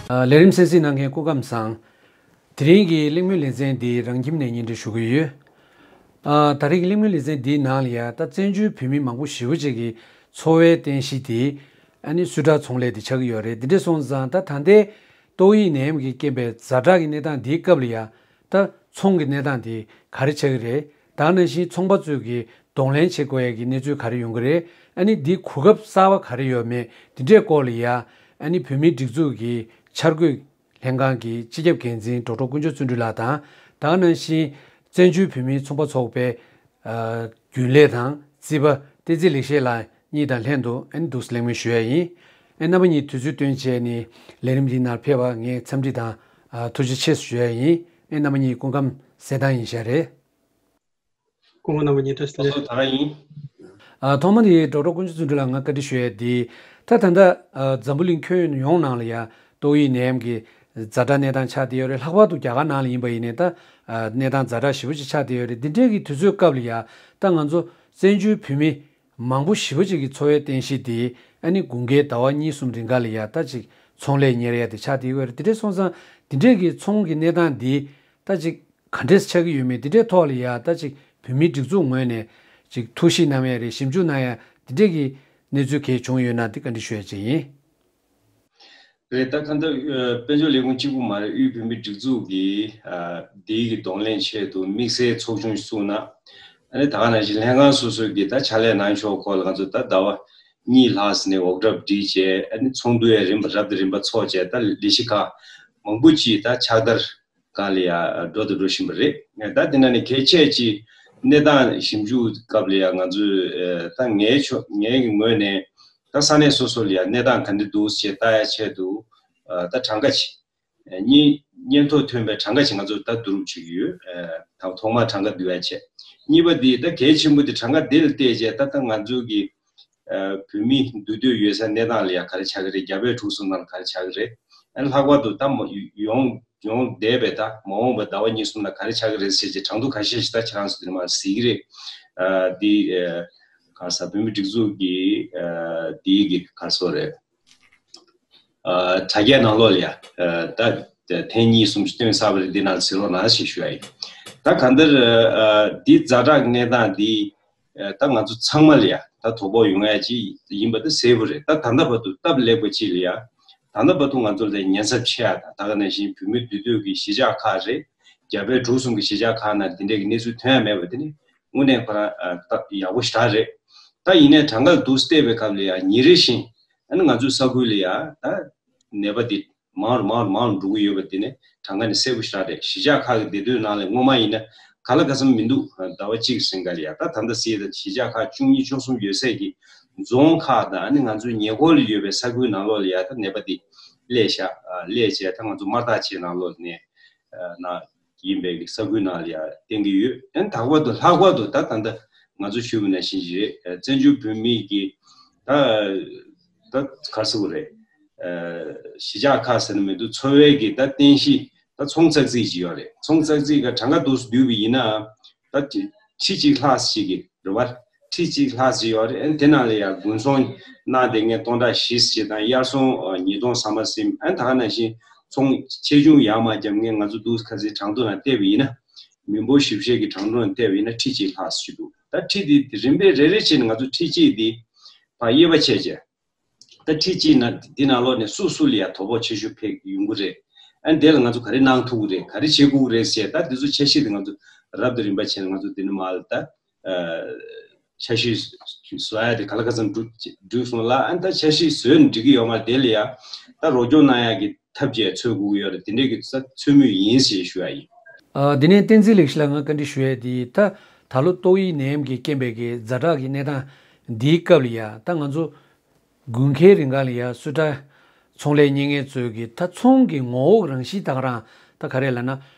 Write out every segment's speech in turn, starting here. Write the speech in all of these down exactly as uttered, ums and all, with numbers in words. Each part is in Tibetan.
ཨ། ལས་རིམ་གསན་གཟིགས་གནང་མཁན་སྐུ་ཁམས་བཟང་། དེ་རིང་གི་གླེང་མོལ་ལེ་ཚན་འདི་རང་ཁྱིམ་ནས་སྙན་སྒྲོན་ཞུ་གི་ཡོད། ཨ། ད་རེས་ཀྱི་གླེང་མོལ་ལེ་ཚན་འདིའི་ནང་ལ་ཡ་ད་བཙན་བྱོལ་བོད་མི་མང་པོ་ཞེ་པོ་ཅིག་གི་འཚོ་བའི་རྟེན་གཞི་དེ་ཨ་ནི་སུད་ཊར་ཚོང་ལས་དེ་ཆགས་ཀྱི་ཡོད་རེད། དེ་འདྲ་སོང་ཙང་ད་ད་ལྟའི་ཏོག་དབྱིབས་ནད་ཡམས་ཀྱི་རྐྱེན་པས་ཛ་དྲག་གི་གནས་སྟངས་འདིའི་སྐབས་ལ་ཡ་ད་ཚོང་གི་གནས་སྟངས་དེ་ག་རེ་ཆགས་ཀྱི་རེད། ད་ག་ནང་བཞིན་ཚོང་པ་ཚོས་ཀྱི་གདོང་ལེན་བྱེད་དགོས་ཡ་གི་གནས་ཚུལ་ག་རེ་ཡོང་གི་རེད། ཨ་ནི་འདི་གོ་སྐབས་གསར་པ་ག་རེ་ཡོད་མེད་འདི་འདྲའི་སྐོར་ལ་ཡ་ཨ་ནི་བོད་མིའི་སྒྲིག་འཛུགས་ཀྱི་འཆར་འགོད་ལྷན་ཁང་གི་སྤྱི་ཁྱབ་འགན་འཛིན་ཌོག་ཊར་དཀོན་མཆོག་བརྩོན་འགྲུས་ལགས་དང་། ད་ག་ནང་བཞིན་བཙན་བྱོལ་བོད་མིའི་ཚོང་པ་ཚོགས་པའི་ཨ། རྒྱུན་ལས་དང་རྩིས་པ་བསྟན་འཛིན་ལེགས་བཤད་ལགས་གཉིས་དང་ལྷན་དུ་ཨ་ནི་འདུག་སེ་གླེང་མོལ་ཞུ་ཡ་ཡིན། ཨ། རྣམ་པ་གཉིས་དུས་ཚོད་བཏོན་བྱས་ནས་ལས་རིམ་འདིའི་ནང་ཕེབས་པར་ངས་འཚམས་འདྲི་དང་ཨ། ཐུགས་རྗེ་ཆེ་ཞུ་ཡ་ཡིན། ཨ། རྣམ་པ་གཉིས་སྐུ་ཁམས་གསལ་ཐང་ཡིན་ཤག་རེད། སྐུ་ངོ་རྣམ་པ་གཉིས་བཀྲ་ཤིས་བདེ་ལེགས། ད་ག་ཡིན། ཨ། ཐོག་མ་དེ་ཌོག་ཊར་དཀོན་མཆོག་བརྩོན་འགྲུས་ལགས་ང་བཀའ་འདྲི་ཞུ་ཡ་དེ། ད་ད་ལྟ་ཨ། འཛམ་བུ་གླིང་ཁྱོན་ཡོངས་ནང་ལ་ཡ་ཏོག་དབྱིབས་ནད་ཡམས་ཀྱི་ཛ་དྲག་གནས་སྟངས་ཆགས་བསྡད་ཡོད་རེད། ལྷག་པར་དུ་རྒྱ་གར་ནང་ལ་ཡིན་པ་ཡིན་ནའི་ད་ཨ། གནས་སྟངས་ཛ་དྲག་ཞེ་པོ་ཅིག་ཆགས་བསྡད་ཡོད་རེད། འདི་འདྲའི་གི་དུས་ཚོད་སྐབས་ལ་ཡ་ད་ང་ཚོ་བཙན་བྱོལ་བོད་མི་མང་པོ་ཞེ་པོ་ཅིག་གི་འཚོ་བའི་རྟེན་གཞི་དེ་ཨ་ནི་དགུན་ཁའི་ཟླ་བ་གཉིས་གསུམ་རིང་ག་ལ་ཡ་ད་ཅིག་ཚོང་ལས་གཉེར་ཡ་དེ་ཆགས་བསྡད་ཡོད་རེད། དེ་འདྲ་སོང་ཙང་འདི་འདྲའི་གི་ཚོང་གི་གནས་སྟངས་འདི་ད་ཅིག་ག་འདྲས་ཆགས་ཀྱི་ཡོད་མེད་འདི་འདྲའི་ཐོག་ལ་ཡ་ད་ཅིག་བོད་མིའི་སྒྲིག་འཛུགས་ངོས་ནས་ཅིག་ཐུགས་གཞིགས་གནང་ཡ་རེད། ཞིབ་འཇུག་གནང་ཡ་འདི་འདྲས་ཀྱི་གནས་ཚུལ་གལ་བྱུང་ཡོད་ན་འདི་བཀའ་འདྲི་ཞུ་ཡ་ཅིག་ཡིན། རེད། ད་གང་ལྟར་ཨ། དཔལ་འབྱོར་ལས་ཁུངས་གཅིག་པུ་མ་རེད། དབུས་བོད་མིའི་སྒྲིག་འཛུགས་ཀྱིས་ཨ། འདིའི་གི་གདོང་ལེན་ཆེད་དུ་དམིགས་བསལ་ཚོགས་ཆུང་ཞིག་བཙུགས་གནང་། ཨ་ནི་ད་ག་ནང་བཞིན་ལྷན་ཁང་སོ་སོའི་གི་ད་ཕྱག་ལས་གནང་ཕྱོགས་སྐོར་ལ་ང་ཚོ་ད་ཟླ་བ་གཉིས་ལྷག་ཙམ་ནས་འོག་གྲབས་སྒྲིལ་བྱས། ཨ་ནི་ཚོགས་འདུ་ཡང་རིམ་པ་རབ་དང་རིམ་པ་ཚོགས་བྱས། ད་ལས་གཞི་ཁག་མང་པོ་ཅིག་ད་ཕྱག་བསྟར་སྒང་ལ་ཡ་འགྲོ་དང་འགྲོ་བཞིན་པ་རེད། ད་དེ་ནང་ནས་གལ་ཆེ་ཅིག་གནས་སྟངས་ཞིབ་འཇུག་སྐབས་ལ་ཡ་ང་ཚོས་ཨ། ད་ངའི་ཕྱོགས་ངའི་གི་ངོས་ནས་ད་ས་གནས་སོ་སོ་ལ་ཡ་གནས་སྟངས་ག་འདྲ་འདུག་ཅེས་ལྟ་ཡ་ཆེད་དུ་ཨ། ད་གྲངས་ཀ་ཅིག་ཨ། སྙན་སྙན་ཐོ་ཐོན་པའི་གྲངས་ཀ་ཅིག་ང་ཚོས་ད་བསྡུ་རུབ་བྱེད་ཀྱི་ཡོད། ཨ། ད་ཐོག་མར་གྲངས་ཀ་བསྡུ་ཡ་བྱས། གཉིས་པ་འདི་ད་གལ་ཆེན་པོ་འདི་གྲངས་ཀ་འདི་ལ་བལྟས་རྗེས་ད་ད་ང་ཚོ་གི་ཨ། བོད་མི་འདུས་སྡོད་ཡོད་སའི་གནས་སྟངས་ལ་ཡ་ག་རེ་ཆགས་ཀྱི་རེད། རྒྱ་བལ་འབྲུག་གསུམ་ནང་ལ་ག་རེ་ཆགས་ཀྱི་རེད། ཨ་ནི་ལྷག་པར་དུ་ད་མ་ཡོང་ཡོང་བསྡད་པའི་ད་མ་འོངས་པའི་ཟླ་བ་གཉིས་གསུམ་ལ་ག་རེ་ཆགས་ཀྱི་རེད་ཟེར་བྱས་གྲངས་ཐོ་ཁ་ཤས་ཤིག་ད་ཁྱེད་རང་ཚོ་འདིར་མར་གཟིགས་ཀྱི་རེད། ཨ། འདི་ཨ། ག་རེ་ཟེར། བོད་མིའི་སྒྲིག་འཛུགས་ཀྱི་ཨ། འདིའི་གི་ག་རེ་ཟེར་རེད། ཨ། དྲ་རྒྱའི་ནང་ལོགས་ལ་ཡ་ཨ། ད་ཐེངས་གཉིས་གསུམ་ཞིག་བཏོན་ཚར་བ་རེད། འདི་ནང་གཟིགས་རོགས་གནང་ཞེས་ཞུ་ཡ་ཡིན། ད་གང་ལྟར་ཨ། འདི་ཛ་དྲག་གནས་སྟངས་འདི་ཨ། ད་ང་ཚོ་ཚང་མ་ལ་ཡ་ད་དོ་ཕོག་ཡོང་ཡ་ཅིག་ཡིན་པ་དེ་གསལ་པོ་རེད། ད་ད་ལྟ་བར་དུ་སྟབས་ལེགས་པ་ཅིག་ལ་ཡ་ད་ལྟ་བར་དུ་ང་ཚོ་ལ་ཉེན་ཚབས་ཆེ་ཡ་དང་། ད་ག་ནང་བཞིན་བོད་མི་འདུས་སྡོད་ཀྱི་གཞིས་ཆགས་ཁག་རེད། རྒྱ་བལ་འབྲུག་གསུམ་གྱི་གཞིས་ཆགས་ཁག་ནང་འདི་འདྲའི་གི་གནས་ཚུལ་ཐོན་ཡ་མེད་པ་དེ་ནི་དངོས་གནས་ཁོ་རང་ཨ། ད་ཡག་པོ་ཞེ་དྲག་རེད། ད་ཡིན་ནའི་གྲངས་ཀ་འདུག་སེ་བལྟས་པའི་སྐབས་ལ་ཡ་ཉིན་རེ་བཞིན་ཨ་ནི་ང་ཚོའི་ས་ཁུལ་ལ་ཡ་ད་ནད་པ་འདི་མང་རུ་མང་རུ་མང་རུ་འགྲོ་གི་ཡོད་པ་འདི་ནི་གྲངས་ཀ་ནས་གསལ་པོ་ཞེ་དྲག་རེད། གཞིས་ཆགས་ཁག་གི་སྡེ་སྡོད་ནང་ལ་སྔོན་མ་ཡིན་ན་ག་ལ་ག་ཚོད་མི་འདུག། ཟླ་བ་གཅིག་རིང་ག་ལ་ཡ་ད་ད་ལྟ་སྲིད་དང་གཞིས་ཆགས་ཁག་བཅུ་གཉིས་བཅུ་གསུམ་ཡོད་སའི་གི་རྫོང་ཁག་དང་ཨ་ནི་ང་ཚོའི་ཉེ་འཁོར་ལ་ཡོད་པའི་ས་ཁུལ་ནང་ལོགས་ལ་ཡ་ད་ནད་པ་འདི་སླེབས་ཤག། ཨ། སླེབས་བྱས་ད་ང་ཚོ་དམར་ཐག་ཆེ་ནང་ལོགས་ནས་ཨ། ན་ཡིན་པའི་གི་ས་ཁུལ་ནང་ལ་ཡ་བསྟན་གྱི་ཡོད། ཨ་ནི་ལྷག་པར་དུ་ལྷག་པར་དུ་ད་ད་ལྟ་ང་ཚོ་ཞུས་པ་ནང་བཞིན་ཞིག་རེད། ཨ། བཙན་བྱོལ་བོད་མིའི་གི་ད་ད་ག་རེ་ཟེར་དགོས་རེད། ཨ། གཞིས་ཆགས་ཁག་ཟེར་ན་མི་འདུག། འཚོ་བའི་གི་ད་རྟེན་གཞི་ད་ཚོང་ཙག་ཙིག་ཅིག་ཡོད་རེད། ཚོང་ཙག་ཙིག་གི་གྲངས་ཀ་འདུག་སེ་བསྡུས་པ་ཡིན་ན་ད་ཁྲི་གཅིག་ལྷག་ཅིག་གི་རེད་བ། ཁྲི་གཅིག་ལྷག་ཅིག་ཡོད་རེད། ཨ་ནི་དེ་ནང་ལ་ཡང་དགུན་ཚོང་གནང་བསྡད་མཁན་སྟོང་ཕྲག་བཞི་ཅིག་དང་དབྱར་ཚོང་ཨ། ཉིས་སྟོང་ཟ་མ་ཟིན། ཨ་ནི་ད་ག་ནང་བཞིན་ཚོང་ཆེ་ཆུང་ཡར་མར་བརྒྱབ་མཁན་ང་ཚོ་འདུག་སེ་ཁ་སང་གྲངས་ཐོ་ནང་བལྟས་པ་ཡིན་ན་མི་འབོར་ཞིབ་བཤེར་གྱི་གྲངས་ཐོ་ནང་བལྟས་པ་ཡིན་ན་ཁྲི་གཅིག་ལྷག་ཅིག་འདུག། ད་ཁྲི་འདི་རིམ་པས་རེ་རེ་བྱས་ནས་ང་ཚོ་ཁྲི་གཅིག་འདི་ཕར་དབྱེ་བ་ཕྱེ་བྱས། ད་ཁྲི་གཅིག་ནང་འདི་ནང་ལོགས་ནས་སུ་སུ་ལ་ཡ་དོ་ཕོག་ཆེ་ཤོས་ཕེབས་ཡོང་གི་རེད། ཨ་ནི་དེ་ལ་ང་ཚོ་ག་རེ་གནང་ཐུབ་ཀྱི་རེད། ག་རེ་བྱེད་དགོས་ཀྱི་རེད་ཟེར། ད་འདི་ཚོ་འཆར་གཞི་དེ་ང་ཚོ་རབ་དང་རིམ་པ་བྱས་ནས་ང་ཚོ་འདི་ནས་མར་ད་ཨ། འཆར་གཞི་བཟོ་ཡ་དེ་ག་ལ་ག་ཚོད་འགྲུབ་འགྲུབ་སོང་ལ། ཨ་ནི་ད་འཆར་གཞི་བཟོས་ནས་འགྲིག་གི་ཡོད་མ་རེད། དེ་ལ་ཡ་ད་རོགས་སྐྱོར་གནང་ཡ་གི་ཐབས་ཅིག་འཚོལ་དགོས་ཀྱི་ཡོད་རེད། དེ་འདྲས་ཀྱི་ས་འཚོལ་མུས་ཡིན་ཞེས་ཞུ་ཡ་ཡིན། ཨ། དེ་ནས་བསྟན་འཛིན་ལེགས་བཤད་ལགས་ང་བཀའ་འདྲི་ཞུ་ཡ་དེ་ད་ད་ལོ་ཏོག་དབྱིབས་ནད་ཡམས་ཀྱི་རྐྱེན་པས་ཀྱི་ཛ་དྲག་གི་གནས་སྟངས་འདིའི་སྐབས་ལ་ཡ་ད་ང་ཚོ་དགུན་ཁའི་རིང་ག་ལ་ཡ་སུད་ཊར་ཚོང་ལས་གཉེར་མཁན་ཚོས་ཀྱི་ད་ཚོང་གི་ངོ་བོ་རང་བཞིན་ད་ག་རང་ད་ག་རེ་ལབ་ན་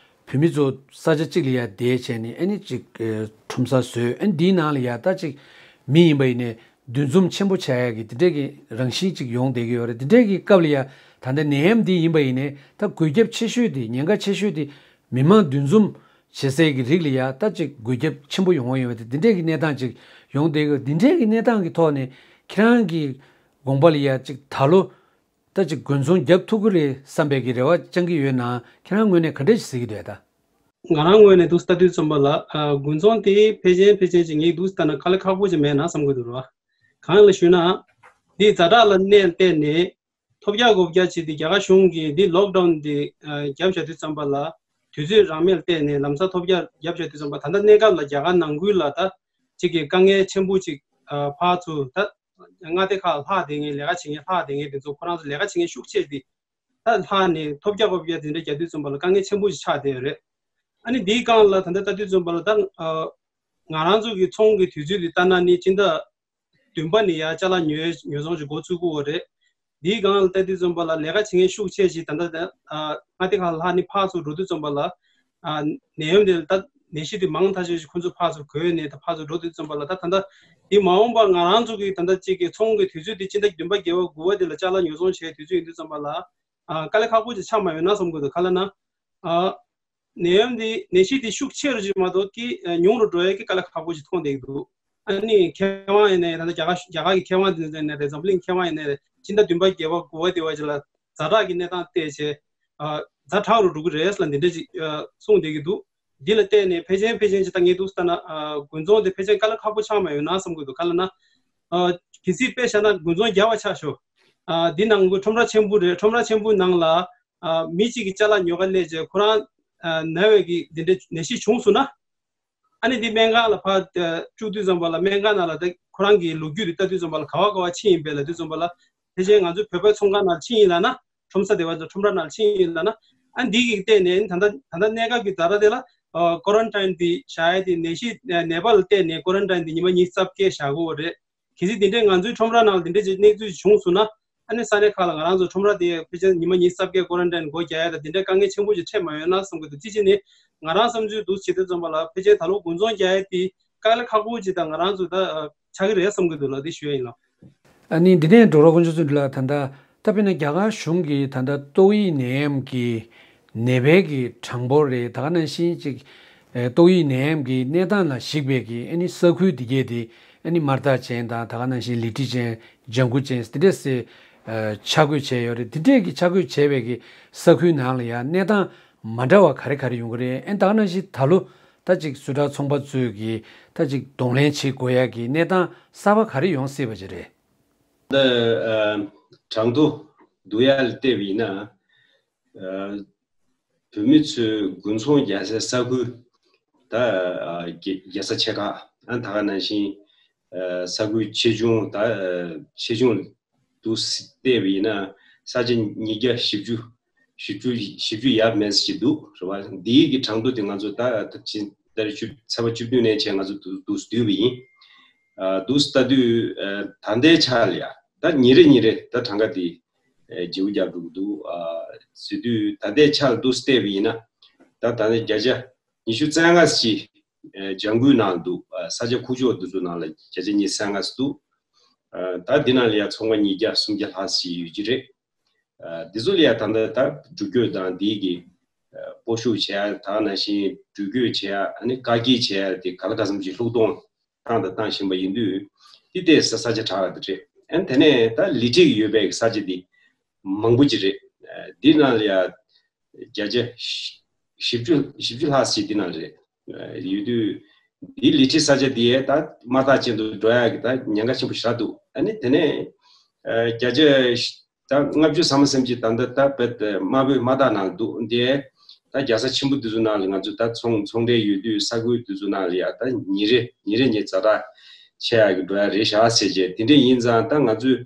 བོད་མི་ཚོ་ས་ཆ་གཅིག་ལ་ཡ་བསྡད་བྱས་ནས་ཨ་ནི་ཅིག་ཨ། ཁྲོམ་ས་བཟོས། ཨ་ནི་འདིའི་ནང་ལ་ཡ་ད་ཅིག་མི་ཡིན་པ་ཡིན་ནའི་འདུ་འཛོམས་ཆེན་པོ་བྱ་ཡ་གི་དེ་འདྲས་ཀྱི་རང་བཞིན་ཅིག་ཡོང་བསྡད་ཀྱི་ཡོད་རེད། དེ་འདྲས་ཀྱི་སྐབས་ལ་ཡ་ད་ལྟ་ནད་ཡམས་འདི་ཡིན་པ་ཡིན་ནའི་ད་འགོས་ཁྱབ་ཆེ་ཤོས་དེ་ཉེན་ཁ་ཆེ་ཤོས་དེ་མི་མང་འདུ་འཛོམས་བྱེད་སའི་གི་རིགས་ལ་ཡ་ད་ཅིག་འགོས་ཁྱབ་ཆེན་པོ་ཡོང་བ་ཡོད་པ་དེ་འདི་འདྲས་ཀྱི་གནས་སྟངས་ཅིག་ཡོང་བསྡད་ཀྱི་ཡོད། འདི་འདྲས་ཀྱི་གནས་སྟངས་ཀྱི་ཐོག་ནས་ཁྱེད་རང་གི་དགོངས་པ་ལ་ཡ་ཅིག་ད་ལོ་ ད་ཅིག་དགུན་ཚོང་རྒྱབ་ཐུབ་ཀྱི་རེད་བསམ་པའི་གི་རེ་བ་བཅང་གི་ཡོད་ན། ཁྱེད་རང་ངོས་ནས་ག་འདྲས་ཞིག་གཟིགས་ཀྱི་འདུག་ད། ང་རང་ངོས་ནས་འདུག་ལྟ་དུས་ཙམ་པ་ལ། ཨ། དགུན་ཚོང་དེ་ཕལ་ཆེར་ཕལ་ཆེར་ཅིག་ངས་འདུག་ལྟ་ན་དཀའ་ལས་ཁག་པོ་ཅིག་མེད་ན་བསམ་གྱི་འདུག་ར། གང་ལ་ཞུས་ན། འདི་ཛ་དྲག་ལ་གནས་བལྟས་ནས། ཐོལ་རྒྱག་རྒོལ་རྒྱག་བྱས་ཏེ་རྒྱ་གར་གཞུང་གིས་འདི་ལོག་ཌའུན་འདི་ཨ་བརྒྱབ་བཞག་དུས་ཙམ་པ་ལ། དུས་ཚོད་རག་མེད་བལྟས་ནས་ལམ་སང་ཐོལ་རྒྱག་བརྒྱབ་བཞག་དུས་ཙམ་པ། ད་ལྟ་གནས་སྐབས་ལ་རྒྱ་གར་ནང་ཁུལ་ལ་ད་ཅིག་གི་དཀའ་ངལ་ཆེན་པོ་ཅིག་ཨ་ཕར་ཚུར་ད་མངའ་སྡེ་ཁག་ལྷག་བསྡད་མཁན། ལས་ཀ་བྱེད་མཁན་ལྷག་བསྡད་མཁན་དེ་ཚོ་ཁོ་རང་ཚོ་ལས་ཀ་བྱེད་མཁན་ཤུགས་ཆེ་སྟེ། ད་ལྷག་ནས་ཐོལ་རྒྱག་རྒོལ་རྒྱག་དེ་འདྲ་རྒྱག་དུས་ཙམ་པ་ལ་དཀའ་ངལ་ཆེན་པོ་ཞིག་ཆགས་བསྡད་ཡོད་རེད། ཨ་ནི་འདིའི་སྒང་ལ་ད་ལྟ་ལྟ་དུས་ཙམ་པ་ལ་ད་ཨ་ང་རང་ཚོ་གི་ཚོང་གི་དུས་ཚོད་དེ་ལྟ་ན་ནི་སྤྱི་ཟླ་བདུན་པ་ནས་ཡར་ཅ་ལག་ཉོ་ཉོ་ཚོང་ཅིག་འགོ་ཚུགས་ཀྱི་ཡོད་རེད། འདིའི་སྒང་ལ་ལྟ་དུས་ཙམ་པ་ལ་ལས་ཀ་བྱེད་མཁན་ཤུགས་ཆེ་ཞིག་ད་ལྟ་ཨ་མངའ་སྡེ་ཁག་ལྷག་ནས་ཕར་ཚུར་འགྲོ་དུས་ཙམ་པ་ལ། ཨ་ནད་ཡམས་དེ་ད་ནད་གཞི་དེ་མང་ཐག་ཆོད་ཅིག་ཁོང་ཚོ་ཕར་ཚུར་འགོས་ནས་ད་ཕར་ཚུར་འགྲོ་དུས་ཙམ་པ་ལ། ད་ད་ལྟ་འདི་མ་འོངས་པ་ང་རང་ཚོ་གི་ད་ལྟ་གཅིག་གི་ཚོང་གི་དུས་ཚོད་དེ་སྤྱི་ཟླ་བདུན་པ་བརྒྱད་པ་དགུ་པ་དེ་ལ་ཅ་ལག་ཉོ་ཚོང་བྱེད་དུས་ཚོད་ཡིན་དུས་ཙམ་པ་ལ། ཨ་དཀའ་ལས་ཁག་པོ་ཅིག་ཆགས་མ་ཡོང་ན་བསམ་གྱི་འདུག་ག་ལ་ན། ཨ་ནད་ཡམས་འདི་ནད་གཞི་འདི་ཤུགས་ཆེ་རུ་ཅིག་མ་གཏོགས་ཀྱི་ཨ་ཉུང་རུ་འགྲོ་ཡས་ཀྱི་དཀའ་ལས་ཁག་པོ་ཅིག་མཐོང་བསྡད་ཀྱི་འདུག་ཨ་ནི་མཁས་དབང་ཡིན་ནའི་ད་ལྟ་རྒྱ་གར་རྒྱ་གར་གྱི་མཁས་དབང་དེ་ཚོ་ཡིན་ནའི་རེད། འཛམ་གླིང་མཁས་དབང་ཡིན་ནའི་རེད། སྤྱི་ཟླ་བདུན་པ་བརྒྱད་པ་དགུ་པ་དེ་བ་ཅིག་ལ་ཛ་དྲག་གི་གནས་སྟངས་བལྟས་བྱས། ཨ་ཛ་དྲག་རུ་འགྲོ་གི་རེད་ལབ་འདི་འདྲ་ཅིག་ཨ་གསུངས་བསྡད་ཀྱི་འདུག་འདི་ལ་བལྟས་ནས་ཕལ་ཆེར་ཕལ་ཆེར་ཅིག་ད་ངས་འདུག་ལྟ་ན། ཨ་དགུན་ཚོང་དེ་ཕལ་ཆེར་དཀའ་ལས་ཁག་པོ་ཆགས་མ་ཡོང་ན་བསམ་གྱི་འདུག་ག་ལ་ན། ཨ་གལ་སྲིད་དཔེ་བཞག་ན་དགུན་ཚོང་རྒྱག་པ་ཆ་བཞག་ཨ་འདི་ནང་གི་ཁྲོམ་ར་ཆེན་པོ་རེད། ཁྲོམ་ར་ཆེན་པོའི་ནང་ལ་ཨ་མི་གཅིག་གིས་ཅ་ལག་ཉོ་ག་སླེབས་བྱས་ཁོ་རང་ཨ་ན་བའི་གི་འདི་འདྲའི་ནད་གཞི་བྱུང་སོང་ན། ཨ་ནི་འདི་སྨན་ཁང་ལ་ཕར་ཨ་བཅུག་དུས་ཙམ་པ་ལ་སྨན་ཁང་ནང་ལ་ད་ཁོ་རང་གི་ལོ་རྒྱུས་དེ་ལྟ་དུས་ཙམ་པ་ལ་ག་བ་ག་བ་ཕྱིན་ཡིན་པས་ལབ་དུས་ཙམ་པ་ལ། ཕལ་ཆེར་ང་ཚོའི་བོད་པའི་ཚོང་ཁང་ནང་ཕྱིན་ཡིན་ལབ་ན། ཁྲོམ་ས་དེ་བ་ཚོ་ཁྲོམ་ར་ནང་ཕྱིན་ཡིན་ལབ་ན། ཨ་འདི་གི་སྟེང་ནས་ད་ལྟ་ད་ལྟ་གནས་སྐབས་ཀྱི་ཛ་དྲག་དེ་ལ་ཨ་ཀོ་རན་ཊིན་དེ་བཞག་ཡས་དེ་ནད་གཞི་ནད་པ་ལ་བལྟས་ནས་ཀོ་རན་ཊིན་དེ་ཉི་མ་ཉི་ཤུ་རྩ་བརྒྱད་བཞག་དགོས་རེད། གལ་སྲིད་དེ་འདྲའི་ང་ཚོའི་ཁྲོམ་ར་ནང་ལ་དེ་འདྲའི་ཅིག་གནས་ཚུལ་བྱུང་སོང་ན། ཨ་ནི་ས་གནས་ཁག་ལ་ང་རང་ཚོ་ཁྲོམ་ར་དེ་ཕལ་ཆེར་ཉི་མ་ཉི་ཤུ་རྩ་བརྒྱད་ཀོ་རན་ཊིན་སྒོ་རྒྱག་ཡ་དང་དེ་འདྲའི་དཀའ་ངལ་ཆེན་པོ་ཅིག་འཕྲད་མ་ཡོང་ན་བསམ་གྱི་འདུག་གཅིག་བྱས་ནས་ང་རང་བསམ་ཚུལ་འདུག་བྱེད་དུས་ཙམ་པ་ལ་ཕལ་ཆེར་ད་ལོ་དགུན་ཚོང་རྒྱག་ཡ་དེ་དཀའ་ལས་ཁག་པོ་ཅིག་དང་ང་རང་ཚོ་ད་ཨ་ཆགས་ཀྱི་རེད་བསམ་གྱི་འདུག་ལགས། དེ་ཞུ་ཡ་ཡིན་ལགས། ཨ་ནི་འདི་ནས་འགྲོ་རོགས་དཀོན་མཆོག་བརྩོན་འགྲུས་ལགས། ད་ལྟ་ད་དཔེར་ན་རྒྱ་གར་གཞུང་གིས་ད་ལྟ་ཏོག་དབྱིབས་ནད་ཡམས་ཀྱི་ནད་པའི་གི་གྲངས་འབོར་རེད། ད་ག་ནང་བཞིན་ཅིག་ཨེ་ཏོག་དབྱིབས་ནད་ཡམས་ཀྱི་གནས་སྟངས་ལ་གཞིགས་པའི་གི་ཨ་ནི་ས་ཁུལ་འདི་གས་དེ་ཨ་ནི་དམར་རྟགས་ཅན་དང་ད་ག་ནང་བཞིན་ལི་ཁྲི་ཅན། ལྗང་གུ་ཅན་དེ་འདྲས་སེ་ཨ་ཆ་བགོས་བྱས་ཡོད་རེད། དེ་འདྲས་ཀྱི་ཆ་བགོས་བྱས་པའི་གི་ས་ཁུལ་ནང་ལ་ཡང་གནས་སྟངས་མ་འདྲ་བ་ག་རེ་ག་རེ་ཡོང་གི་རེད། ཨ་ནི་ད་ག་ནང་བཞིན་ད་ལོ་ད་ཅིག་ཟུར་དྲག་ཚོང་པ་ཚོས་ཀྱིས་ད་ཅིག་གདོང་ལེན་བྱེད་དགོས་ཡ་གི་གནས་སྟངས་གསར་པ་ག་རེ་ཡོང་སྲིད་པ་ཅིག་རེད། ད་ཨ་གྲངས་ཐོ་བསྡུ་ཡ་ལ་བལྟས་པ་ཡིན་ན། ཨ་བོད་མི་ཚོས་དགུན་ཚོང་རྒྱག་སའི་ས་ཁུལ། ད་ཨ་རྒྱ་རྒྱལ་ས་ཆེ་ཁག་ཨ་ད་ག་ནང་བཞིན་ཨ་ས་ཁུལ་ཆེ་ཆུང་ད་ཨ་ཆེ་ཆུང་དུ་བལྟས་པ་ཡིན་ན་ས་ཆ་ཉིས་བརྒྱ་བཞི་བཅུ། བཞི་བཅུ་བཞི་བཅུ་ཡར་མར་ཞིག་འདུག་རེད་བ། འདིའི་གི་གྲངས་ཐོ་དེ་ང་ཚོ་ད་ད་ཕྱི་ཟླ་བཅུ་ཚེས་པ་བཅུ་བདུན་ནས་བྱས་ང་ཚོ་འདུག་འདུག་བསྡུས་པ་ཡིན། ཨ་འདུག་ལྟ་དུས་ཨ་ད་ལྟའི་ཆ་ལ་ཡ་ད་ཉིན་རེ་ཉིན་རེ་ད་གྲངས་ཀ་དེ་ཨ་བརྗེ་པོ་རྒྱག་འགྲོ་གི་འདུག་ཨ་ཟེར་དུས་ད་ལྟའི་ཆ་ལ་འདུག་བལྟས་པ་ཡིན་ན་ད་ད་ལྟ་བརྒྱ་ཆ་ཉི་ཤུ་རྩ་ལྔ་ཞིག་ཨ་ལྗང་གུའི་ནང་འདུག་ཨ་ས་ཆ་ཁུག་ཀྱོག་འདི་ཚོ་ནང་ལ་བརྒྱ་ཆ་ཉི་ཤུ་རྩ་ལྔ་ཞིག་འདུག་ཨ་ད་འདི་ནང་ལ་ཡ་ཚོང་པ་ཉིས་བརྒྱ་སུམ་བརྒྱ་ལྷག་ཞིག་ཡོད་ཀྱི་རེད། ཨ་འདི་ཚོ་ལ་ཡ་ད་ལྟ་ད་འགྲུལ་སྐྱོད་དང་འདིའི་གི་ཨ་སྤོ་བཤུད་བྱེད་ཡ་དང་ནང་བཞིན་འགྲུལ་སྐྱོད་བྱེད་ཡ་ཨ་ནི་བཀག་སྐྱིལ་བྱེད་ཡ་དེ་ག་ལ་ག་ཙམ་ཞིག་ལྷུག་གཏོང་བཏང་དང་བཏང་བཞིན་པ་ཡིན་དུས་འདི་ལྟའི་ས་ས་ཆ་དྲག་ཡ་དེ་རེད། ཨ་ནི་དེ་ནས་ད་ལི་ཁྲི་ཡོད་པའི་ས་ཆ་འདི་མང་པོ་ཅིག་རེད། ཨ་འདི་ནང་ལ་ཡ་བརྒྱ་ཆ་བཞི་བཅུ་བཞི་བཅུ་ལྷག་ཞིག་འདི་ནང་རེད། ཡོད་དུས་འདི་ལི་ཁྲི་ས་ཆ་འདི་ད་དམར་རྟགས་ཅན་དུ་འགྲོ་ཡག་གི་ད་ཉེན་ཁ་ཆེན་པོ་ཞེ་དྲག་འདུག་ཨ་ནི་དེ་ནས་བརྒྱ་ཆ་ད་ལྔ་བཅུ་ཟིན་པ་ཙམ་ཅིག་ད་ལྟ་ད་བེད་དམར་པོའི་དམར་རྟགས་ནང་འདུག་འདི་ད་རྒྱལ་ས་ཆེན་པོ་འདི་ཚོ་ནང་ལ་ང་ཚོ་ད་ཚོང་ཚོང་འབྲེལ་ཡོད་དུས་ས་ཁུལ་འདི་ཚོ་ནང་ལ་ཡ་ད་ཉིན་རེ་ཉིན་རེ་ཉིན་ཛ་དྲག་ཆེ་ཡག་གི་འགྲོ་ཡག་རེད་བཞག་ཟེར་བྱས་དེ་འདྲ་ཡིན་ཙང་ད་ང་ཚོས།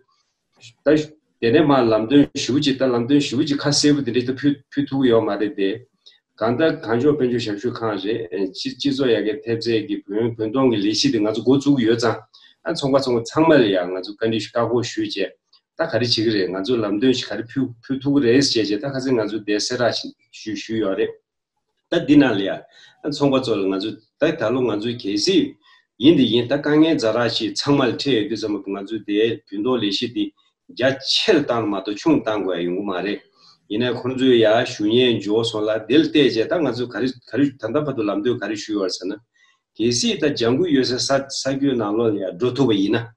ད་དེ་ནས་མར་ལམ་སྟོན་ཞེ་པོ་ཅིག་ད་ལམ་སྟོན་ཞེ་པོ་ཅིག་ཁ་གསལ་པོ་དེ་འདྲ་ཞིག་ད་ཕུལ་ཕུལ་ཐུབ་ཀྱི་ཡོད་མ་རེད་དེ། གང་ལྟར་གངས་ལྗོངས་དཔལ་འབྱོར་ཞབས་ཞུ་ཁང་རེད། སྤྱི་སྤྱི་ཚོགས་ཡར་རྒྱས་ཐེབས་རྩའི་གི་བུན་བུན་གཏོང་གི་ལས་གཞི་དེ་ང་ཚོ་འགོ་བཙུགས་ཀྱི་ཡོད་ཙང་། ཨ་ཚོང་པ་ཚོང་པ་ཚང་མ་ལ་ཡང་ང་ཚོ་བཀའ་འདྲི་ཞུ་བཀའ་བསྒོ་ཞུས་བྱས། ད་ག་རེ་བྱེད་ཀྱི་རེད། ང་ཚོ་ལམ་སྟོན་ཞིག་ག་རེ་ཕུལ་ཕུལ་ཐུབ་ཀྱི་རེད་ཟེར་བྱས་ད་ཁ་སང་ང་ཚོ་དེ་གསལ་བསྒྲགས་ཞུ་ཞུས་ཡོད་རེད། ད་འདི་ནང་ལ་ཡ། ཚོང་པ་ཚོ་ལ་ང་ཚོས་ད་ད་ལོ་ང་ཚོས་གལ་སྲིད་ཡིན་དེ་ཡིན་ད་དཀའ་ངལ་ཛ་དྲག་ཞིག་ཚང་མ་ལ་འཕྲད་ཡོད་དུས་ཙམ་པ་ང་ཚོས་དེ་བུན་གཏོང་ལས་གཞི་དེ་རྒྱ་ཆེར་བཏང་མ་གཏོགས་ཆུང་བཏང་དགོས་ཡ་ཡོང་གི་མ་རེད། ཡིན་ནའི་ཁོང་ཚོས་ཡ་ཞུ་སྙན་འབྱོར་སོང་ལ་དེ་ལ་བལྟས་རྗེས་ད་ང་ཚོས་ག་རེ་ག་རེ་ད་ལྟ་བར་དུ་ལམ་སྟོན་ག་རེ་ཞུས་ཡོད་ཟེར་ན། གལ་སྲིད་ད་ལྗང་གུ་ཡོད་སའི་ས་ས་ཁུལ་ནང་ལོགས་ལ་ཡ་འགྲོ་ཐུབ་པ་ཡིན་ན།